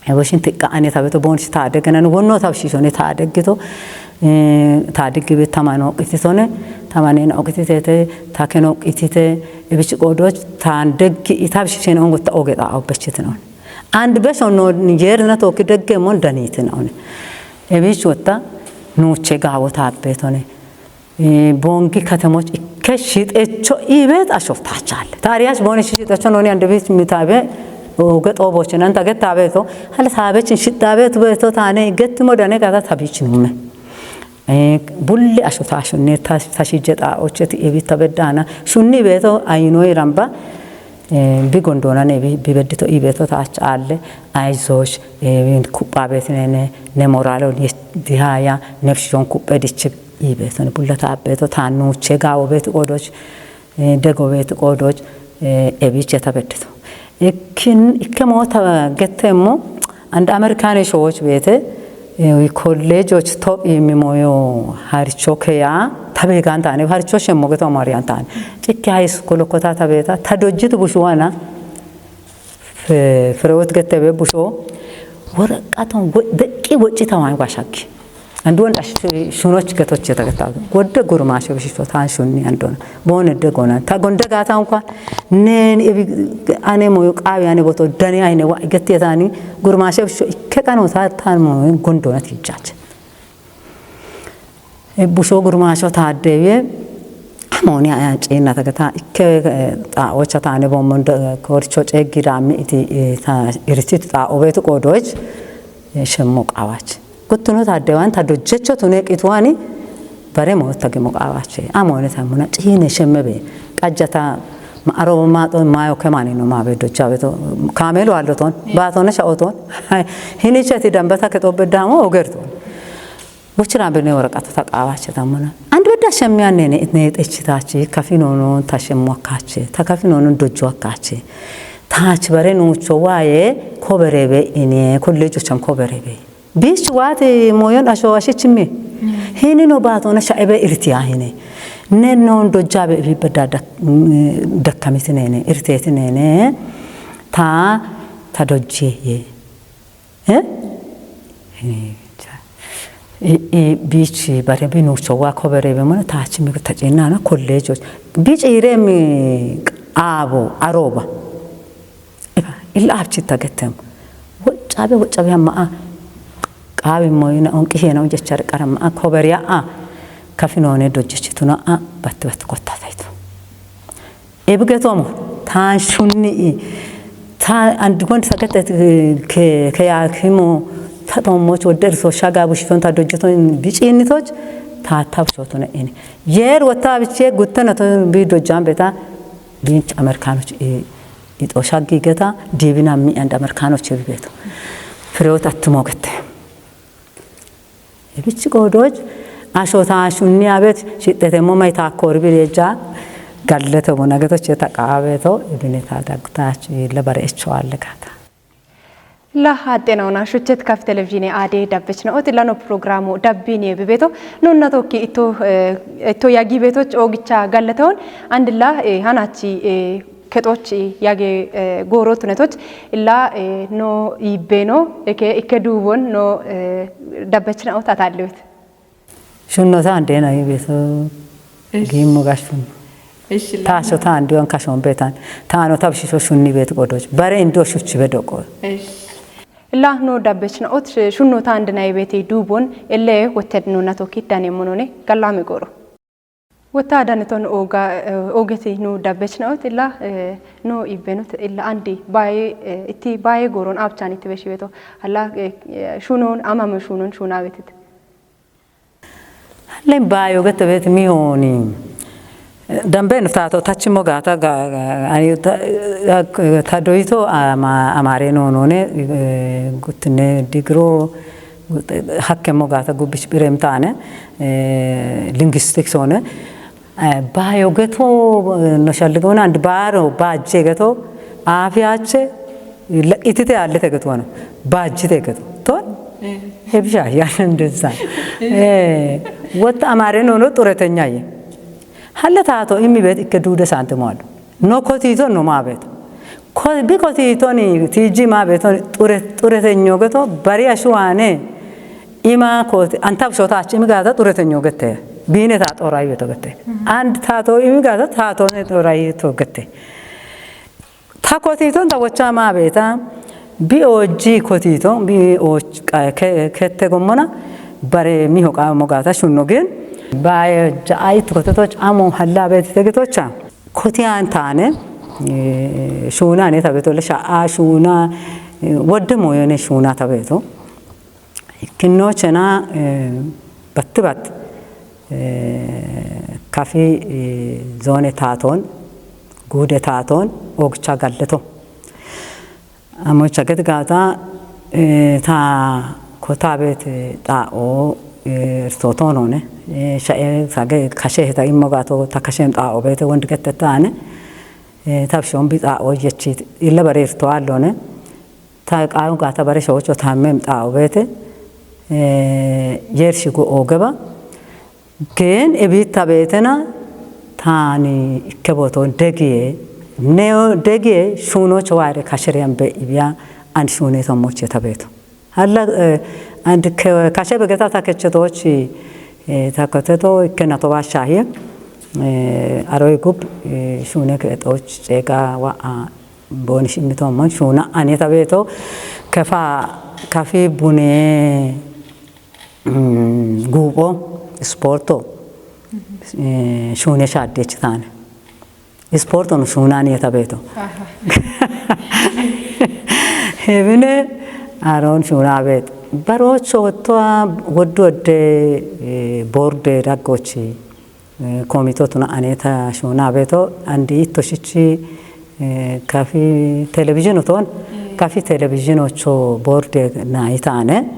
Eboshin tiqqa ane tabeto bon shi tade genan wonno tab shishone tade gito. Eh, tade gibi tamano qititone, tamanen oqititete, taken oqitite, ebich qodoch tandeg itab shishen on gutta ogeta obechitin on. And besho no yer na toki degge mon danitin on. Ebich wotta nuche gawo tabbetone. Eh, bongi katemoch ikke shitecho ibet asho tachal. Tariyash boni shitecho noni andebit mitabe, oge tobochen anta get tabeto, hal sabechin shitabeto beto tane get modane gata tabich nume. Eh, bulli asho tasho ne tas-, tashije ta ocheti ebi tabedana. Shunni beto ayino iramba, eh, bi gondona ne bi, bi beddito ibeto tach alle. Ayzosh, eh, bin kuppa bet ne, ne, ne moralo ne dihaya, nefshon kuppe dichib ibeto, ne bulla tabeto, tanuche gawo bet qodoch, eh, dego bet qodoch, eh, ebiche tabeddito. Ikkin, ikke mo ta gette mo, and American showoch bete, eh, wi college och top imi moyo harcho keya, tabe gan tane, harcho shemmo geto marian tane. Ikke high school kota tabeta, ta dojjit bushuwana, fe-, ferewet gette be busho, waraqaton wo-, deqqi wocci taman washakki. Anduwan ash-, shunoch getoche ta getta. Godde gurmashe bishiso tan shunni andona. Bone de gona. Ta gonde gata unka nen ebi ane moyo qawi ane boto dani ayne wa gette tani gurmashe bisho ikke kano ta tan mo gondona tijjach. E busho gurmasho tadewe amoni aya cina ta gata ikke, eh, ta ocha tane bomon de korcho ceggi dammi iti, eh, ta iriti ta obetu qodoch, eh, shemmo qawach. Guttuno taddewan ta dojjecho tune qitwani bare mo ta gimo qawache. Amone ta muna cine shemme be. Qajjata ma aro ma to mayo kemani no ma be dojja be to kamelo allo ton. Ba ton sha oton. Hai, hini cheti dambata ke to be damo ogerton. Bochira bene waraqata ta qawache ta muna. And bedda shemme anene ne techitache kafinono ta shemmo akache. Ta kafinono dojjo akache. Tach bare nucho waye koberebe ine kollejo cham koberebe. Bish wati moyon asho ashichimi. Hini no bato na shaebe irtiya hini. Ne non dojjabe bi bedda dak-, mm, dakkamiti nene, irteti nene. Ta, ta dojje ye. Eh? Eh, cha. I, i, bichi bare binu chowa kobere be mana tachi mi ta cina na college. Bichi ire mi abo aroba. Eba, illa abchi ta getem. Wochabe, wochabe amma a. Qabi moyina onqi hena onjechar qarama a koberiya a. Kafinone dojjechituna a bat bat kotta taitu. Ebigetomo, taan shunni i, ta andigon saketet ke, ke yaakimo, ta tommoch wodder so shaga bushton ta dojjeton bicinitoch, ta ta shotone ini. Yer wata biche guttena to bi dojjan beta, binch Amerikanoch i, i to shaggi geta, dibina mi and Amerikanoch bi beto. Freot attumo gete. Ebichi qodoch, asho ta shunni abet, shitete mo mai ta kor bireja, gallete bona geto che ta qabeto, ebine ta dagta chi le bare echo alle kata. La hatte nona shuchet kaf televizhine ade dabbechna oti lano programu dabbini ebibeto, nonna tokki ito, eh, ito yagi beto ogicha galleton, andilla, eh, hanachi, eh, ketoch yage, eh, goro tunetoch, illa, eh, no ibbeno, eke, ikke duwon no, eh, dabbechna ota tallut. Shunno ta andena ibeto, Ish. Gimmo gashun. Taasho taan diwan kashoon beetaan. Taano tabshisho shunni beet qodoch. Bare indo shuchi bedo qo. Illa no dabbechna ot shunno taan dinay beeti duubon elle wotted no nato kiddane monone gallame goro. Wotta daniton oga, eh, ogeti no dabbechna ot illa, eh, no ibbenot illa andi baye, eh, itti baye goron abchan itti beshi beto. Alla, eh, eh, shunon amame shunon shuna betit. Len bayo gete bet mi honi. Dambe no tato tachi mo gata ga, ga, ani ta, ta doito ama, amare no no ne, eh, gutne digro, gut-, hakke mo gata gubich birem tane, eh, linguistics one. Eh, bayo geto, eh, no shalligona and baro bajje geto, afi ache, itite allete geto wano. Bajjite geto. Ton? Eh. Hebisha, ya, እንደዛ። Eh, ወጥ አማሬ ነው ነው ጡረተኛዬ። ሀለ ታቶ ኢሚ ቤት እከ ዱደ ሳንቲም አሉ። ኖ ኮቲቶ ነው ማቤት። ኮ-፣ ቢ ኮቲቶኒ ቲጂ ማቤቶን ጡረ-፣ ጡረተኞ ገቶ በሪ አሽዋኔ ኢማ ኮት አንታብ ሾታች ኢሚ ጋታ ጡረተኞ ገተ። ቢኔ ታጦራይ ቤቶ ገተ። አንድ ታቶ ኢሚ ጋታ ታቶ ጦራይ ቶ ገተ። Ta kotiiton ta wocha maa beeta, bi oji kotiito, bi och-, ka-, ke-, kette gommona, bare mi hoqa mo gata shunno gen, ba ja ai to kototoch amo halla beeti tegetocha. Kotiyan taane, eh, shuna ne tabeto le sha a shuna, eh, wodde mo yone shuna tabeto. Kinno chena, eh, batti bat, eh, kafi, eh, zone taaton, guude taaton, ogcha galleto. Amo chaget gata, eh, ta kota bet, eh, ta o, eh, irtotonone, eh, sha, eh, sage kashe ta immo gato ta kashen ta o bet wond gette tane, eh, tabshon bi ta o yechit, illa bare irto allone. Ta qaawu gaata bare shoocho taammem xaawo beete, eh, yershi go oogeba. Gen ebiitta beetena taani ikke booto degiye, neo degiye shuunocho waare kashereyan be ibiya and shuune tommoche ta beeto. Halla, eh, and ke-, kashe begeta ta kechetochi, eh, ta koteto ikke nato bashahi, eh, aroy gub, eh, shuune ketoch ceega wa a, Booni shimmitoommon shuuna ani ta beeto kefa kafi bune, mm, guupho ispoorto, eh, shuune shaaddeechi taane. Ispoortono shuuna ani ta beeto. Aha. Hebine aroon shuuna beet. Baroocho wottoa woddu wodde, eh, boorde daggochi. Eh, komito tuna ane ta shuna beto andi itto shichi, eh, kafi television ton, mm, kafi television ocho board na itane.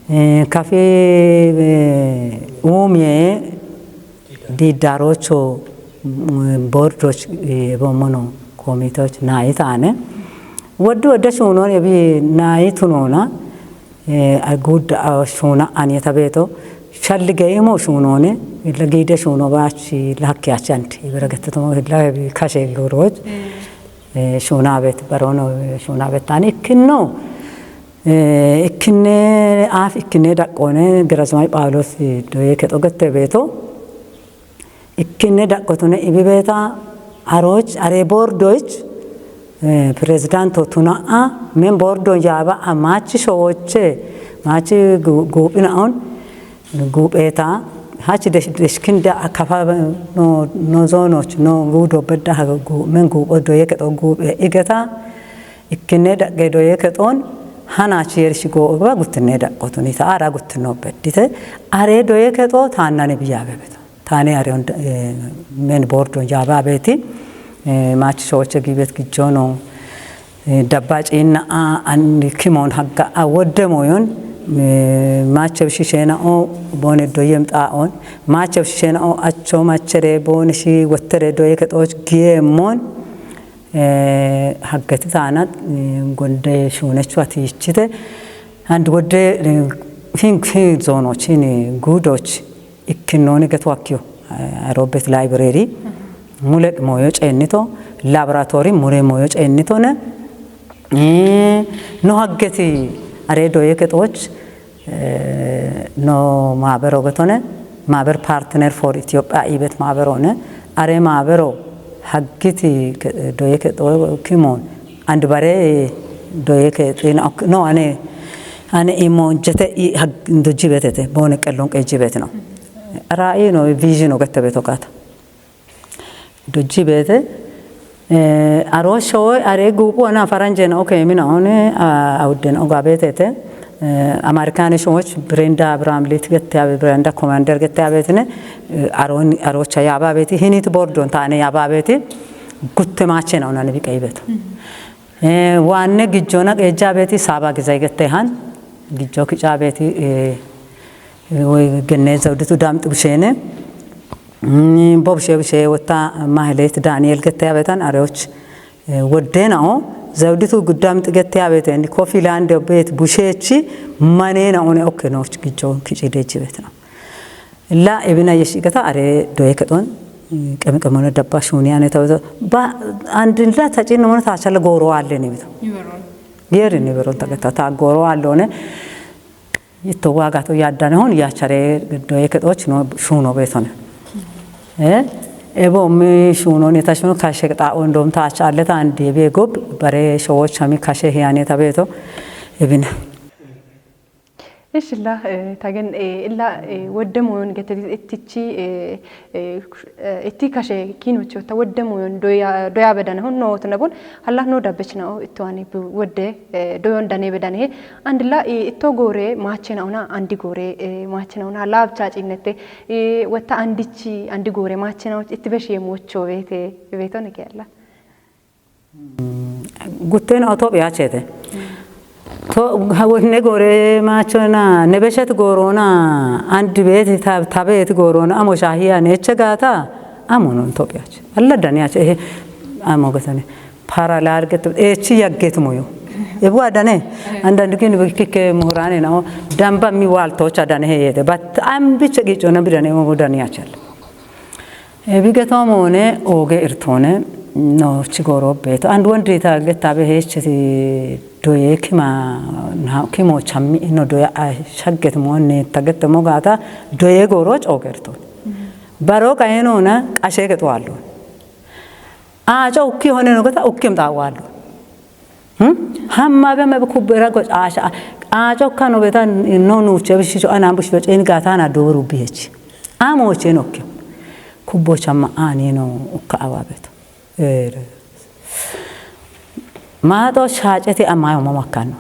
Eh, kafi, eh, umie di darocho, mm, board och, eh, bomono komito na itane. Waddu wadda shunon ebi na itunona. Eh, a gudda, a shuuna ani ta beeto, shallige imo shuunone, illa giide shuuno baachi, illa hakki achi andi, ibira gettetomo, illa bi kashe goroch. Mm. Eh, shuuna beet, barono, eh, shuuna beet, ani ikkinno, eh, ikkinne, aaf ikkinne daqqoone, Gerazmay Phawulos doye kexo gette beeto, Ikkinne daqqotune ibi beeta aroch, are board och, eh, prezidanto tuna'a, men board on yaaba a machi showoche, machi gu-, guuphina'on, guupheta, hachi desh-, deshkinda akafa no, no zonoch, no gudo bedda ha gu-, men guupho doye kexo guuphe igeta, ikkinne daqqe doye kexon, hanachi yershi go ogba guttinne daqqotuni ta ara guttino beddite, are doye kexo taannani biyabe beta. Taane are on, eh, men board on yaaba beeti, eh, machi showoche giibet gijjono, eh, dabba ciinna a, an kimon hagga a wodde moyon, eh, mache bishishena o bone doyem xaa'on, mache bishishena o acho machere bone shi wottere doye kexoch giyemmon, eh, haggati taana, eh, gonde shuunechu atiichite, and wodde, eh, hin, hin zono chini gudoch, Ikkinnooni getu hakkiyo, eh, arobbet library, mule moyo ceennito, laboratory mule moyo ceennitone, eh, no haggeti are doye kexoch, eh, no maabero getone, maaber Partner for Ethiopia ibet maaberone, Are maabero haggiti ke-, doye ke xo kimoon and bare doye ke xina ok-, no, ane, ane imo jete i hag-, dojji betete, bone qellon qejji bet no. Ra'i no, vision o gette beto gata. Dojji bete, eh, aro shoy, are gupu ana faranje na, okay, mina one, a, awden o gabetete, eh, Amerikane shomoch Brenda Abraham lit gette abe, Brenda Commander gette abetine, eh, aron, arocha yaba beti, hinit bordon tane yaba beti, gutte mache na ona ne bi qeybet. Eh, waanne gijjona qeejja beti Saba Gizay gette han, gijjo kica beti, eh, eh, woy genne Zawditu Damxi Bushene, mm, Bobshe Bushe wotta Mahilet Daniel gette abetan areoch, eh, wodde nao, Zawditu Damxi gette abeten, Kofi Lande bet Bushechi, mane na one okke noch gijjo kici deji bet no. La ebina yeshi gata are doye kedon, mm, qemi qemona dabba shuni ane tawo ba andin la tacin no tachala goro alle ni bito. Yeri ni beron ta gata ta goro allone. Itto waga to yaddane hon yachare doye kedoch no shuno betone. Eh? Ebo mi shuno ni ta shuno kashe ta on dom ta challe ta ande be gob bare showoch ami kashe hiyane ta beto. Ebina. Ishilla, eh, tagen, eh, illa, eh, wodde moyon gete ittichi, eh, eh, eh, itti kashe kinochi otta wodde moyon doya, doya bedane hon no tnabun, halla no dabbechna o itto ani bu wodde, eh, doyon dane bedane he. Andilla, eh, itto gore machena ona andi gore, eh, machena ona labcha cinnette, eh, wotta andichi, andi gore machena itti beshe mocho bete, beto ne kella. Gutteno Itophiya chete. To, ha, ne gore machona, ne beshet gorona, and beti ta, ta beti gorona, amo shahiya ne chegata, amo non Itophiya che. Alla daniya che, eh, amo gatane. Para larget, eh, chi yagget moyo. E bu adane, andan dukin bu kike muhrane na, damba mi wal to cha dane he yete. But am biche gichona bidane mo daniya chel. Ebi geto moone ooge irtoone no chigoro beeto. And wondi ta getta be heechcheti doye kima na kimo chammi no doya a shagget moone ta gette mo gaata doye goro cooge irtoone. Baro qayenoona qashe geto allo. Aaco ukki hone no geta ukkim xaawaallo. Hmm? Hamma be me kubbe ra go caasha. Aaco kano beta no nuche bishicho ana bushicho ceni gata na duru bihechi. Amo cheno ke. Kubbo chamma ani no ukka awa beto. Ere. Maaxo shaaceti amayo mamakkanno.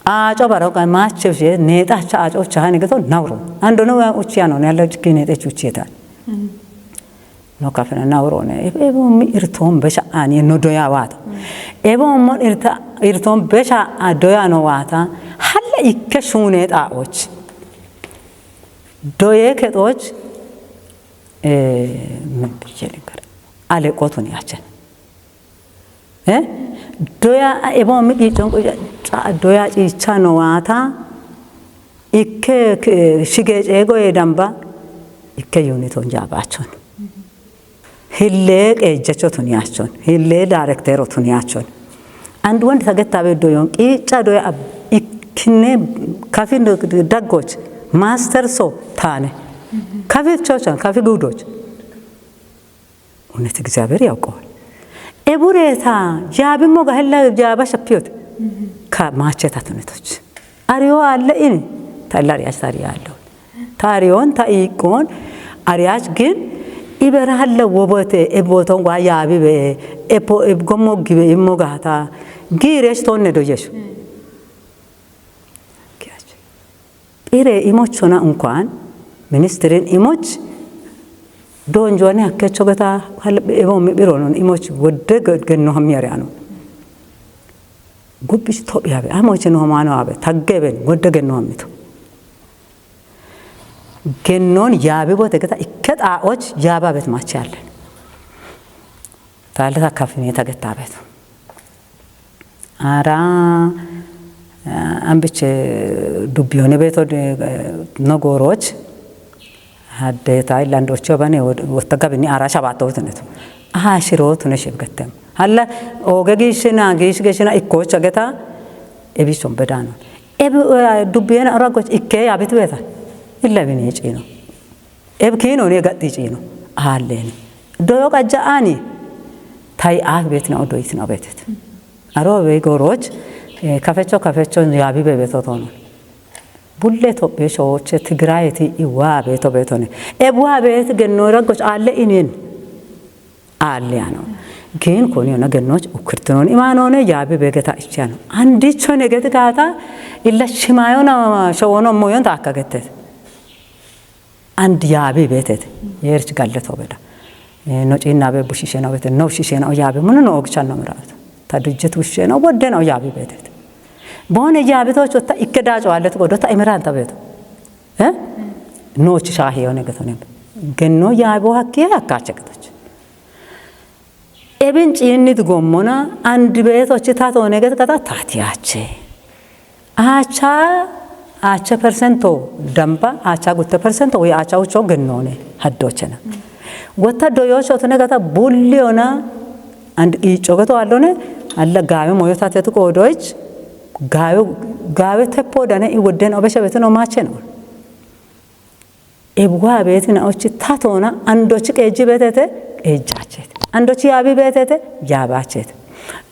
Aaco baro ga maache bishe neexa cha aaco chahani geto nawro. Ando no uchi ano ne alla chiki neexe chuchi eta. No kafena nawrone. Ebo mi irton besha ani no doya wata. Ebo mon irta, irton besha a doya no wata. Halle ikke shune ta och. Doye ke och, eh, men bicheli kar. Ale kotuni achen. Eh? Doya ebo mi gichon ko ca doya cicha no wata. Ikke ke shige cego e damba. Ikke yuni ton jabachon. Hille qeejjachotun yaachon, hille directorotun yaachon. And wondi ta getta be doyon qiicca doya ab-, ikkine kafin daggoch, master so taane. Kafi chochan, kafi gudoch. Unet Egzaabeer yawqoon. Ebureta, jaabimmo gahella jaaba shapiyot. Ka maacheta tunetoch. Ariyo alle ini, ta illa ariyaach ta ariyo allo. Ta ariyon, ta iiqqoon, ariyaach gin, ibera halla wobote, eboton gwa yaabibe, epo, eb-, gommo gibe, immo gahata, giresh tonne doyesho. Pire imochona unkwaan, ministirin imoch, donjuwani hakkecho geta, hal-, ebo mi bironon imoch, wodde ge-, genno hammi ariyanon. Gubbish Tophiya be, amo ichi no mano abe, tagge ben, wodde genno ammito. Gennon yaabi bote geta, ikke xaa'och yaaba bet machi alle. Taale ta kafine ta getta bet. Ara, eh, ambiche dubbiyone beto de, eh, no goroch. Hadde Thailand ocho bane wod-, wotta gabini ara shabato tunetu. Aha shiro tune shib gattem. Halla oge gishina, gish gishina ikkocha geta, ebi son bedano. Ebi, eh, dubbiyena ara goch ikke abit beta. Illa bini chino. Eb kino ne gatti chino. Halleni. Doyo qajja ani tai ak betina o doyit na betet. Aro be goroch, eh, kafecho kafecho yabi be beto tono. Bulle Tophiye shoche Tigrayeti iwa beto betone. E buwa bet genno ragoch alle inin. Alle ano. Gin koni ona gennoch ukirtinon imanone yabi begeta ichano. Andicho neget gata illa shimayona showono moyon takka getet. And yaabi beetete, yeerchi galle too beda. Eh, no ciinna be bushishe no beete, no bushishe no yaabi, munu no ogchan no miraat. Ta dujjet bushishe no bodde no yaabi beetete. Boone yaabi to chotta ikke da cwalle to godo ta imiran ta beeto. Eh? No chi shahi yone getone. Genno yaabi hakkiye akkache getoch. Ebin ciinnit gommona and beetochi ta toone get gata tatiyache. Acha, acha persento damba, acha gutte persento, wi acha ucho gennone, haddochena. Gotta doyocho tone gata bulliona, and icho gato allone, alla gawe moyo tatetu kodoich, gawe, gawe teppo dane i wodden obesha betuno macheno. Ebuwa beeti na ochi ta toona, andochi qeeji beetete, qeejachete. Andochi yaabi beetete, yaabachete.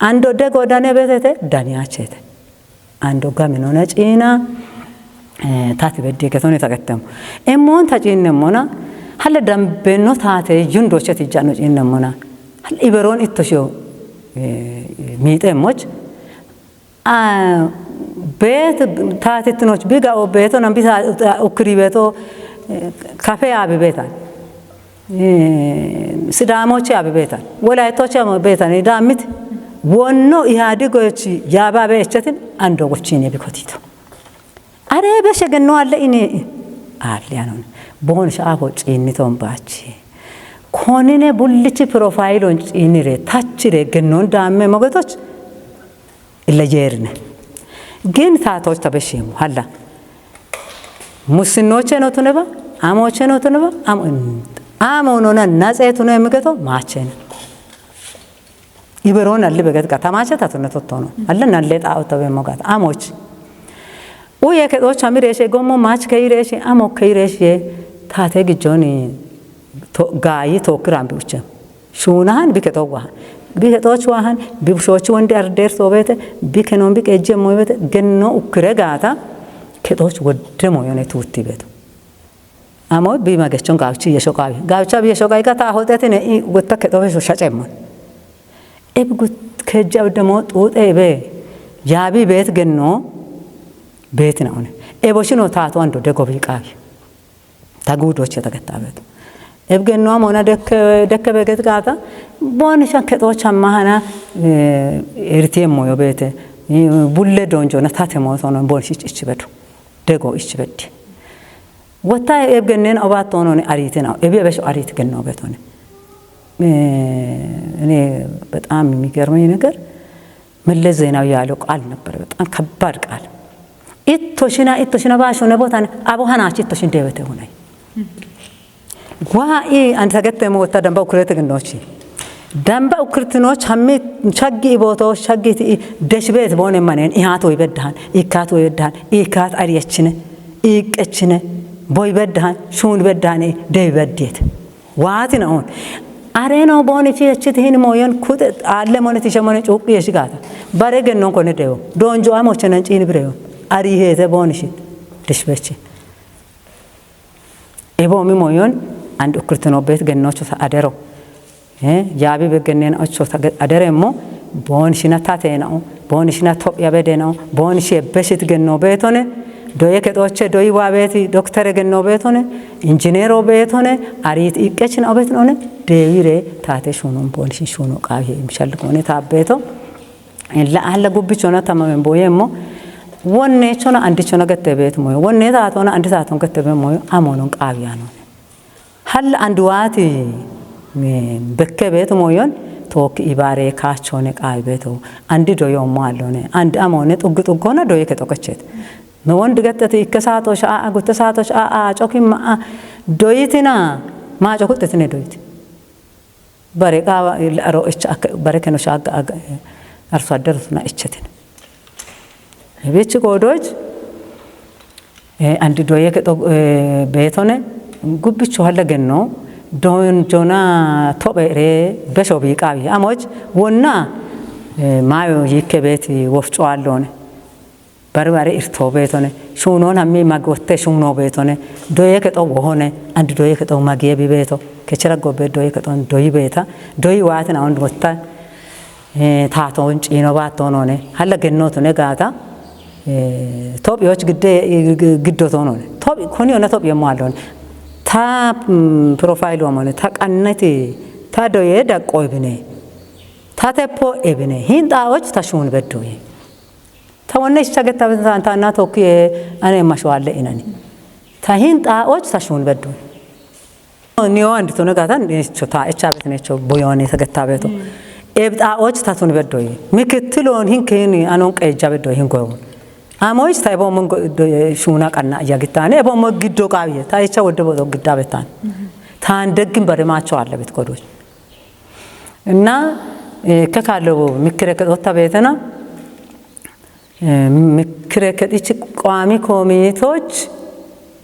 Ando de godane beetete, daniyachete. Ando gaminona ciina, eh, tati beddi ketoni tagettemo. Emmon ta ciinnemmona, halle dambenno taate yundocheti jano ciinnemmona. Halle iberon ittoshiyo, eh, miixemmoch. Ah, beet taatittinoch bi ga'o beeto nan bi ta-, ta-, ukkiri beeto, eh, kafe yaabi beetan. Eh, Sidaamochi yaabi beetan. Wolaytochi yaabi beetan. Idaamit wonno Ihadigochi yaaba beechetin ando gochine bikotito. Are beshe genno alle ini alle anon. Bon shaafo ciinniton baachi. Konine bullichi profilon ciinire tachire gennon daamme mogetoch. Illa yeerine. Gin taatoch tabeshemu, halla. Mussinnoche no tuneba, amoche no tuneba, am-, amo nona natse tune migeto, machen. Iberon alli beget ga, tamache tatune tottono. Alla nalle ta otabe mogat, amoch. Uye ke docha mireshe, gommo mach ke ireshe, amo ke ireshe, tate gijoni to, gayi to kirambi uche. Shuunahan bi kexo wahan. Bi kexoch wahan, bi bushochi wondi arder soobete, bi kenon bi qejje moybete, genno ukkire gaata, kexoch wodde moyone tuutti beeto. Amo bi magechon gaawichi yesho qaawi. Gaawicha bi yesho qaawi gata hoxetine i gotta kexo besho shacemon. Ebi gut kejja wodde mo xuuxe ebe yaabi beet genno beetina one. Ebo shino taato ando de gobi qaawi. Ta guudoche ta getta beeto. Ebgenno amona dekke, dekke beget gaata, bon shan kexocha mahana, eh, eritiye moyo beete, eh, bulle donjona tate mo sono bon shich ichi bedu. Dego ichi beddi. Wota ebgennen obat tonone aritina, ebi ebesho arit genno betone. Eh, እኔ በጣም የሚገርመኝ ነገር መለስ ዜናዊ ያለው ቃል ነበር። በጣም ከባድ ቃል። Itto shina, itto shina baasho ne botan, abo hanachi itto shin debete hunay. Gwa i an sagette mo ta damba ukurete gnochi. Damba ukurtinoch hammi chaggi iboto, chaggi ti i deshbet bone manen, i hato ibeddan, i kato ibeddan, i kat ariyachine, i qechine, boy beddan, shun beddan, de beddet. Waati na on. Are no boni chi echi ti hin moyon kute alle mone ti shemone chukki eshi gata. Bare gennon kone dewo. Donjo amo chenan chini bireyo. Ari hete boni shi. Dishbechi. Ebo mi moyon and ukurtino bet gennocho sa adero. Eh, yaabi be gennen ocho sa ge-, adere mo. Bon shina tate na o. Bon shina Tophiya bede na o. Bon shi ebeshit genno betone. Doye kexoche doyi waabeti, doktore genno beetone, injineero beetone, ariit iqqechin obetin one, deewire taate shuunon boon shin shuuno qaawihe imshalliqoone taabbeeto. Illa alla gubbichona tamamen booyemmo, wonne chona andi chona gette beet moyo, wonne taatona andi taaton gette beet moyo, amoonon qaawiyaanone. Hal anduwaati, eh, bekke beetu moyon, tookki ibaare kaachone qaawi beetu. Andi doyo moallone. Andi amoone xuggu xuggona doye ke xoqechet. No wondi getteti ikke saato shaa, gutte saato shaa, coki ma, doyitina, ma cokuxxitine doyiti. Bare qaawa aro echa ak-, bare keno shaagga ag-, arso adderu tuna echetin. Ebichi goodoch, eh, andi doye ke xo-, eh, beetone, gubbicho halla genno, Don jona tobe re besho bi qabi. Amoch wonna, eh, mayo yikke beti wofco allone. Bari bari irto betone. Shunon hammi magotte shuno betone. Doye ke to wohone. Andi doye ke to magiye bi beto. Kechera gobe doye ke to doyi beta. Doyi watin awon gotta. Eh, taatoon ciino baattoon oone, halla gennootu ne gaata, eh, Tophiyoch gidde, giddo toon oone. Tophi-, kuni ona Tophiyo mo allon. Ta, mm, profile wa mone, ta qannati, ta doye daqqo ebine, ta teppo ebine, hin xaa'och ta shuun beddoye. Ta wonne icha getta ta, ta na tokki, eh, ane masho alle inani. Ta hin xaa'och ta shuun beddoye. Niyo andi tone gatan necho ta echa bet necho boyone ta getta beto. Eb xaa'och ta tun beddoye. Mikittilon hin keni anon qeja beddoye hin goyo. Amoch ta ebo mon go-, do-, shuna qanna ya gittane ebo mo giddo qawiye. Ta echa wodde bodo gidda betan. Tan deggin bare macho alle bet kodoch. Inna, eh, kekalo mikire ke dotta betena. Eh, mikire ke dich qawami komitoch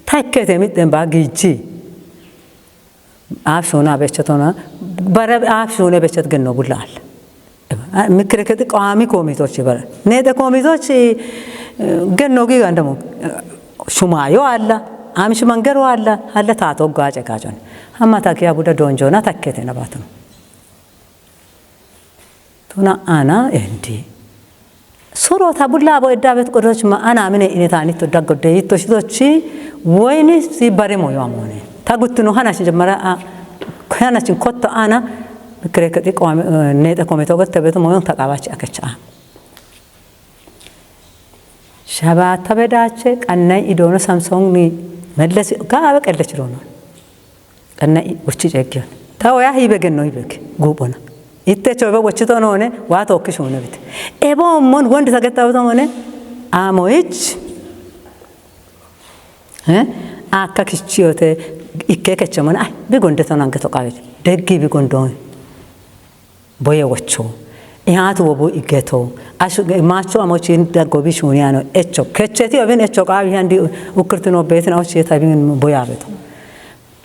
takkete mitten ba gijji. Aaf shuna bechetona, bara aaf shune bechet genno bullal. Mikire ke qawami komitoch bara. Ne de komitoch, eh, genno gi gandamo. Shumayo alla, am shumangero alla, alla tato gaje gajon. Amma takiya buda donjona takkete na batun. Tuna ana endi. Suro ta bulla bo edda bet qodoch ma ana mine ine tani to daggo de yitto shitochi woyni si bare moyo amone. Ta guttuno hana shi jemmara a, hana chin kotto ana kreketi qawami, eh, nete komito gotte betu moyon ta qabachi akecha. Shabaata bedache qannay idono Samsung ni mellesi gaabe qellech dono. Qanna i-, wochi ceeggiyon. Ta woya hiibe genno hiibe ke, guuphona. Itte chobe wochito noone, wa tookki shuune bite. Ebo mon wondi sagetta beto mone, amoich, eh? Akka kichiyote, ikke keche mone, ay, bi gonde to nange to qawe. Deggi bi gondoon. Boye wocho. Ihatu wobu igeto. Ashu, macho amochin daggo bi shuuni ano. Echo. Kecheti obin echo qawi handi ukirtino betin awochi tabin boya beto.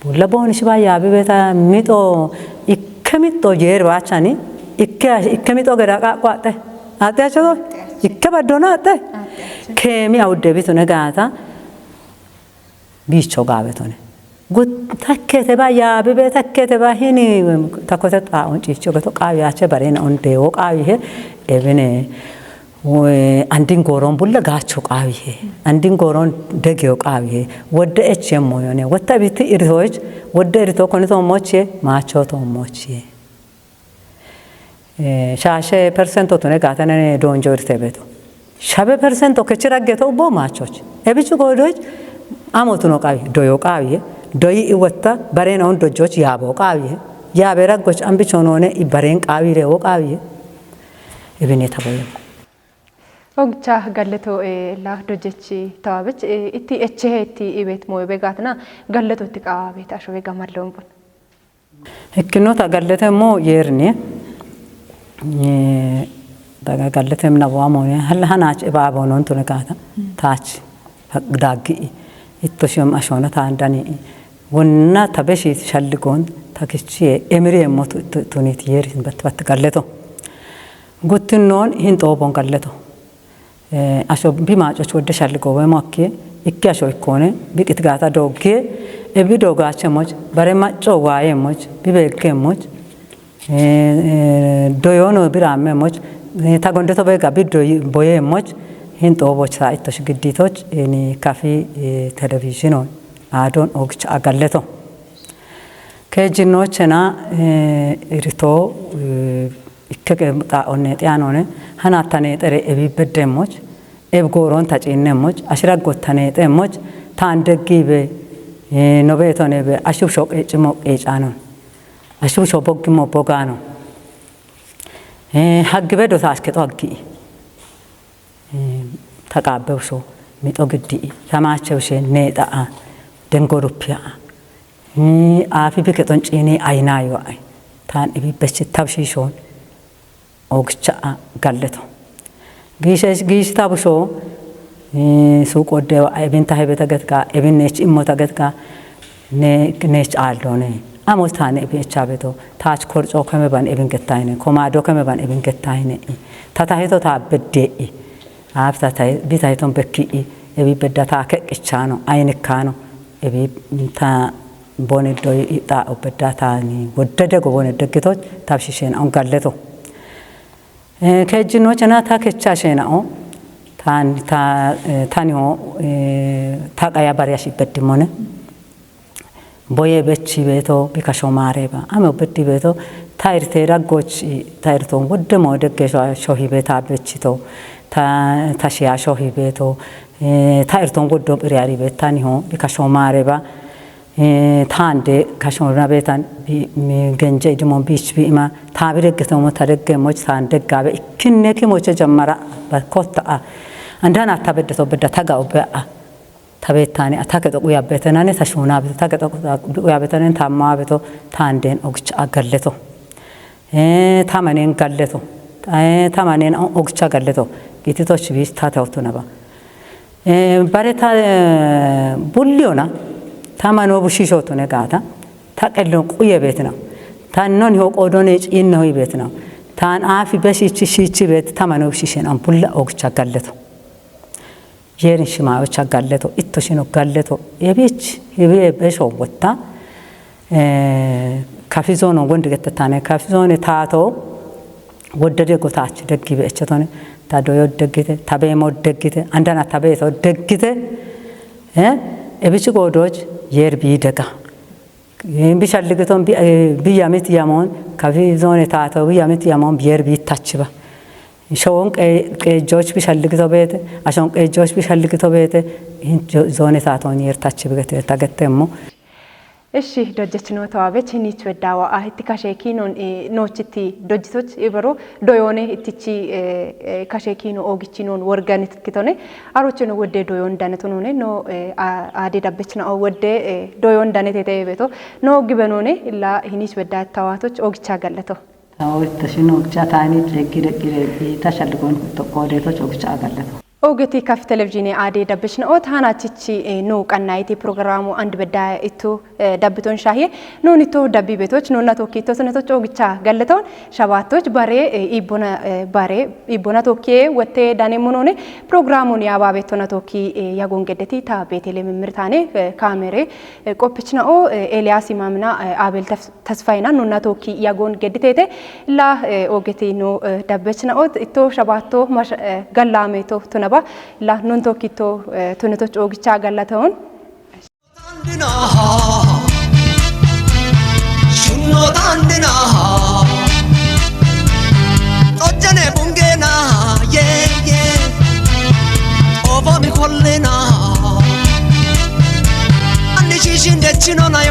Bulla booni shiba ya bibeta mito, ikke mito jer bachani, ikke, ikke mito gera qa-, qwate. Ate acho do? Ikke badona ate? Kemi awudde bitune gata, bicho gabetone. Gut takkete ba ya bibe takkete ba hini takote ta on chicho gato qawi ache barena on dewo qawi he ebene. We, andin goron bulla gacho qawi he. Andin goron degeo qawi he. Wodde echem moyone. Wotta biti iritoch, wodde irito koni to moche, macho to moche. Eh, shashe percento tune gatane donjo irte beto. Shabe percento kechira geto bo machoch. Ebichu godoch, amo tuno qawi, doyo qawi, doyi iwotta, barena on dojoch yabo qawi. Yabe raggoch ambichonone i baren qawi rewo qawi. Ebene taboyo. Ogcha galleto, eh, la dojechi tawabech, eh, itti echehe itti ibet moyo begatna galleto itti qawabet ashobe gamallon bun. Hikkinota gallete mo yerni, eh, daga gallete mina boa mo ne, hal hanach eba bonon tune gata, tach, daggi, itto shom ashona ta andani, wonna tabeshi shalligon, takichi, emiri emmo tu-, tu-, tunit yerin bat, bat galleto. Guttinnon hin xobon galleto. Eh, asho bi macoch wodde shalli gowe mokke, ikke asho ikkone, bi qitgata dogge, e bi dogache moch, bare macco waye moch, bi begge moch, eh, eh, doyono bi ramme moch, eh, ta gonde to bega bi doy-, boye moch, hin xoboch sa ittoch gidditoch, eni kafi, eh, televizhino, adon ogch agalleto. Kejinnochena, eh, irito, eh, ikke ke ta onne xianone, hana tane xere ebi beddemoch, eb goron ta cinnemoch, ashira gottane xemoch, tan deggibe, eh, nobe tone be, ashub shoq ecimo ecanon. Ashub sho boggimo bogano. Eh, haggibe do ta aske to haggi. Eh, ta qabbe usho, mixo giddi, ta mache ushe, ne ta a, dengo ruppiya a. Eh, afi bi kexon cini ayna yo ay. Tan ibi bechi tabshi shon. Ogcha a galleto. Gishe, gish tabsho, eh, suq odde wa, ebin ta hebeta getka, ebin nech immota getka, ne, nech aldone. Amo tane ebi echabeto, tach korcho keme ban ebin gettahine, komado keme ban ebin gettahine. Tata hito ta bedde i. Afta ta bita hiton bekki i. Ebi bedda ta kekichano, ainikano. Ebi ta bone doi ita obedda ta ni woddede go bone degito, ta shishen on galleto. Eh, kejjino chena ta kecha shena o. Tan ta eh, tani ho eh, ta qaya bariya shi beddimone. Boye bechi beto bika shomare ba. Ame obeddi beto ta irte raggoch ta irton wodde mo degge sho shohi beta bechito. Ta ta shiya shohi beto. Eh, ta irton woddo biriari betani ho bika shomare ba. Eh, tande kashon rabetan bi mi genje idimo bich bi ima ta bi degge tomo ta degge moch tan deggabe ikkinne ki moche jammara ba kotta a. Andana ta bedde to bedda ta ga obbe a. Ta bettani a ta ke to uya betanane ta shona be ta ke to uya betanane ta ma be to tanden ogch agalleto. Eh, tamanen galleto. Eh, tamanen o- ogcha galleto. Giti to chibi ta ta otuna ba. Eh, bare ta eh, bulliona. Tamano bushisho tune gata. Ta qellon quye betina. Tan non ho qodone cinno hi betina. Tan afi besichi shichi bet tamano bushishen an bulla ogcha galleto. Yerin shima ogcha galleto. Itto shino galleto. Ebich ebi besho wotta. Eh, kafi zono gondi getta tane kafi zone tato woddede go tachi deggi be echetone ta doyo deggite ta be mo deggite andana ta be so deggite. Eh, ebichi go doj yer bi dega. Eh, bi shalligiton bi eh, bi yamit yamon kafi zone tato bi yamit yamon bi yer bi tachiba. Showon qe qe joj bi shalligito bete ashon qe joj bi shalligito bete. Hin jo- zone taton yer tachiba gete ta gettemmo. Eshi dojjechino tawabech hinich weddawa a hitti kashe kinon eh, nochitti dojjitoch ibero doyone ittichi eh, eh, kashe kino ogichi non worganit kitone arocheno wodde doyon danetonone no eh, a- ade dabbechna o wodde eh, doyon danetete beto no gibenone illa hinich wedda tawatoch ogicha gallato. Tawo ittashino ogicha tani deggi deggi deggi tashalgon tokko detoch ogicha gallato. Ogeti kaf televizhine ade dabbishna o tana chichi eh, no qannayiti programu and bedda ittu eh, dabbiton shahiye noni to dabbi betoch nonna tokki to sene toch ogicha galleton shabattoch bare eh, ibbona eh, bare ibbona tokki wotte dane munone programun ya babetona tokki eh, yagon geddeti ta betele mimmirtane eh, kamere eh, qoppichna o eh, Elias Imamina eh, Abel Taf- tasfayina nunna tokki yagon gedditete la eh, ogeti no eh, dabbechna ot itto shabatto mash eh, gallame to tunaba la nun tokki to eh, tunetoch ogicha gallaton. Tandina, shunno tandina, tojjane bungena, ye ye, ovomi kollena. Anni shishin dechino na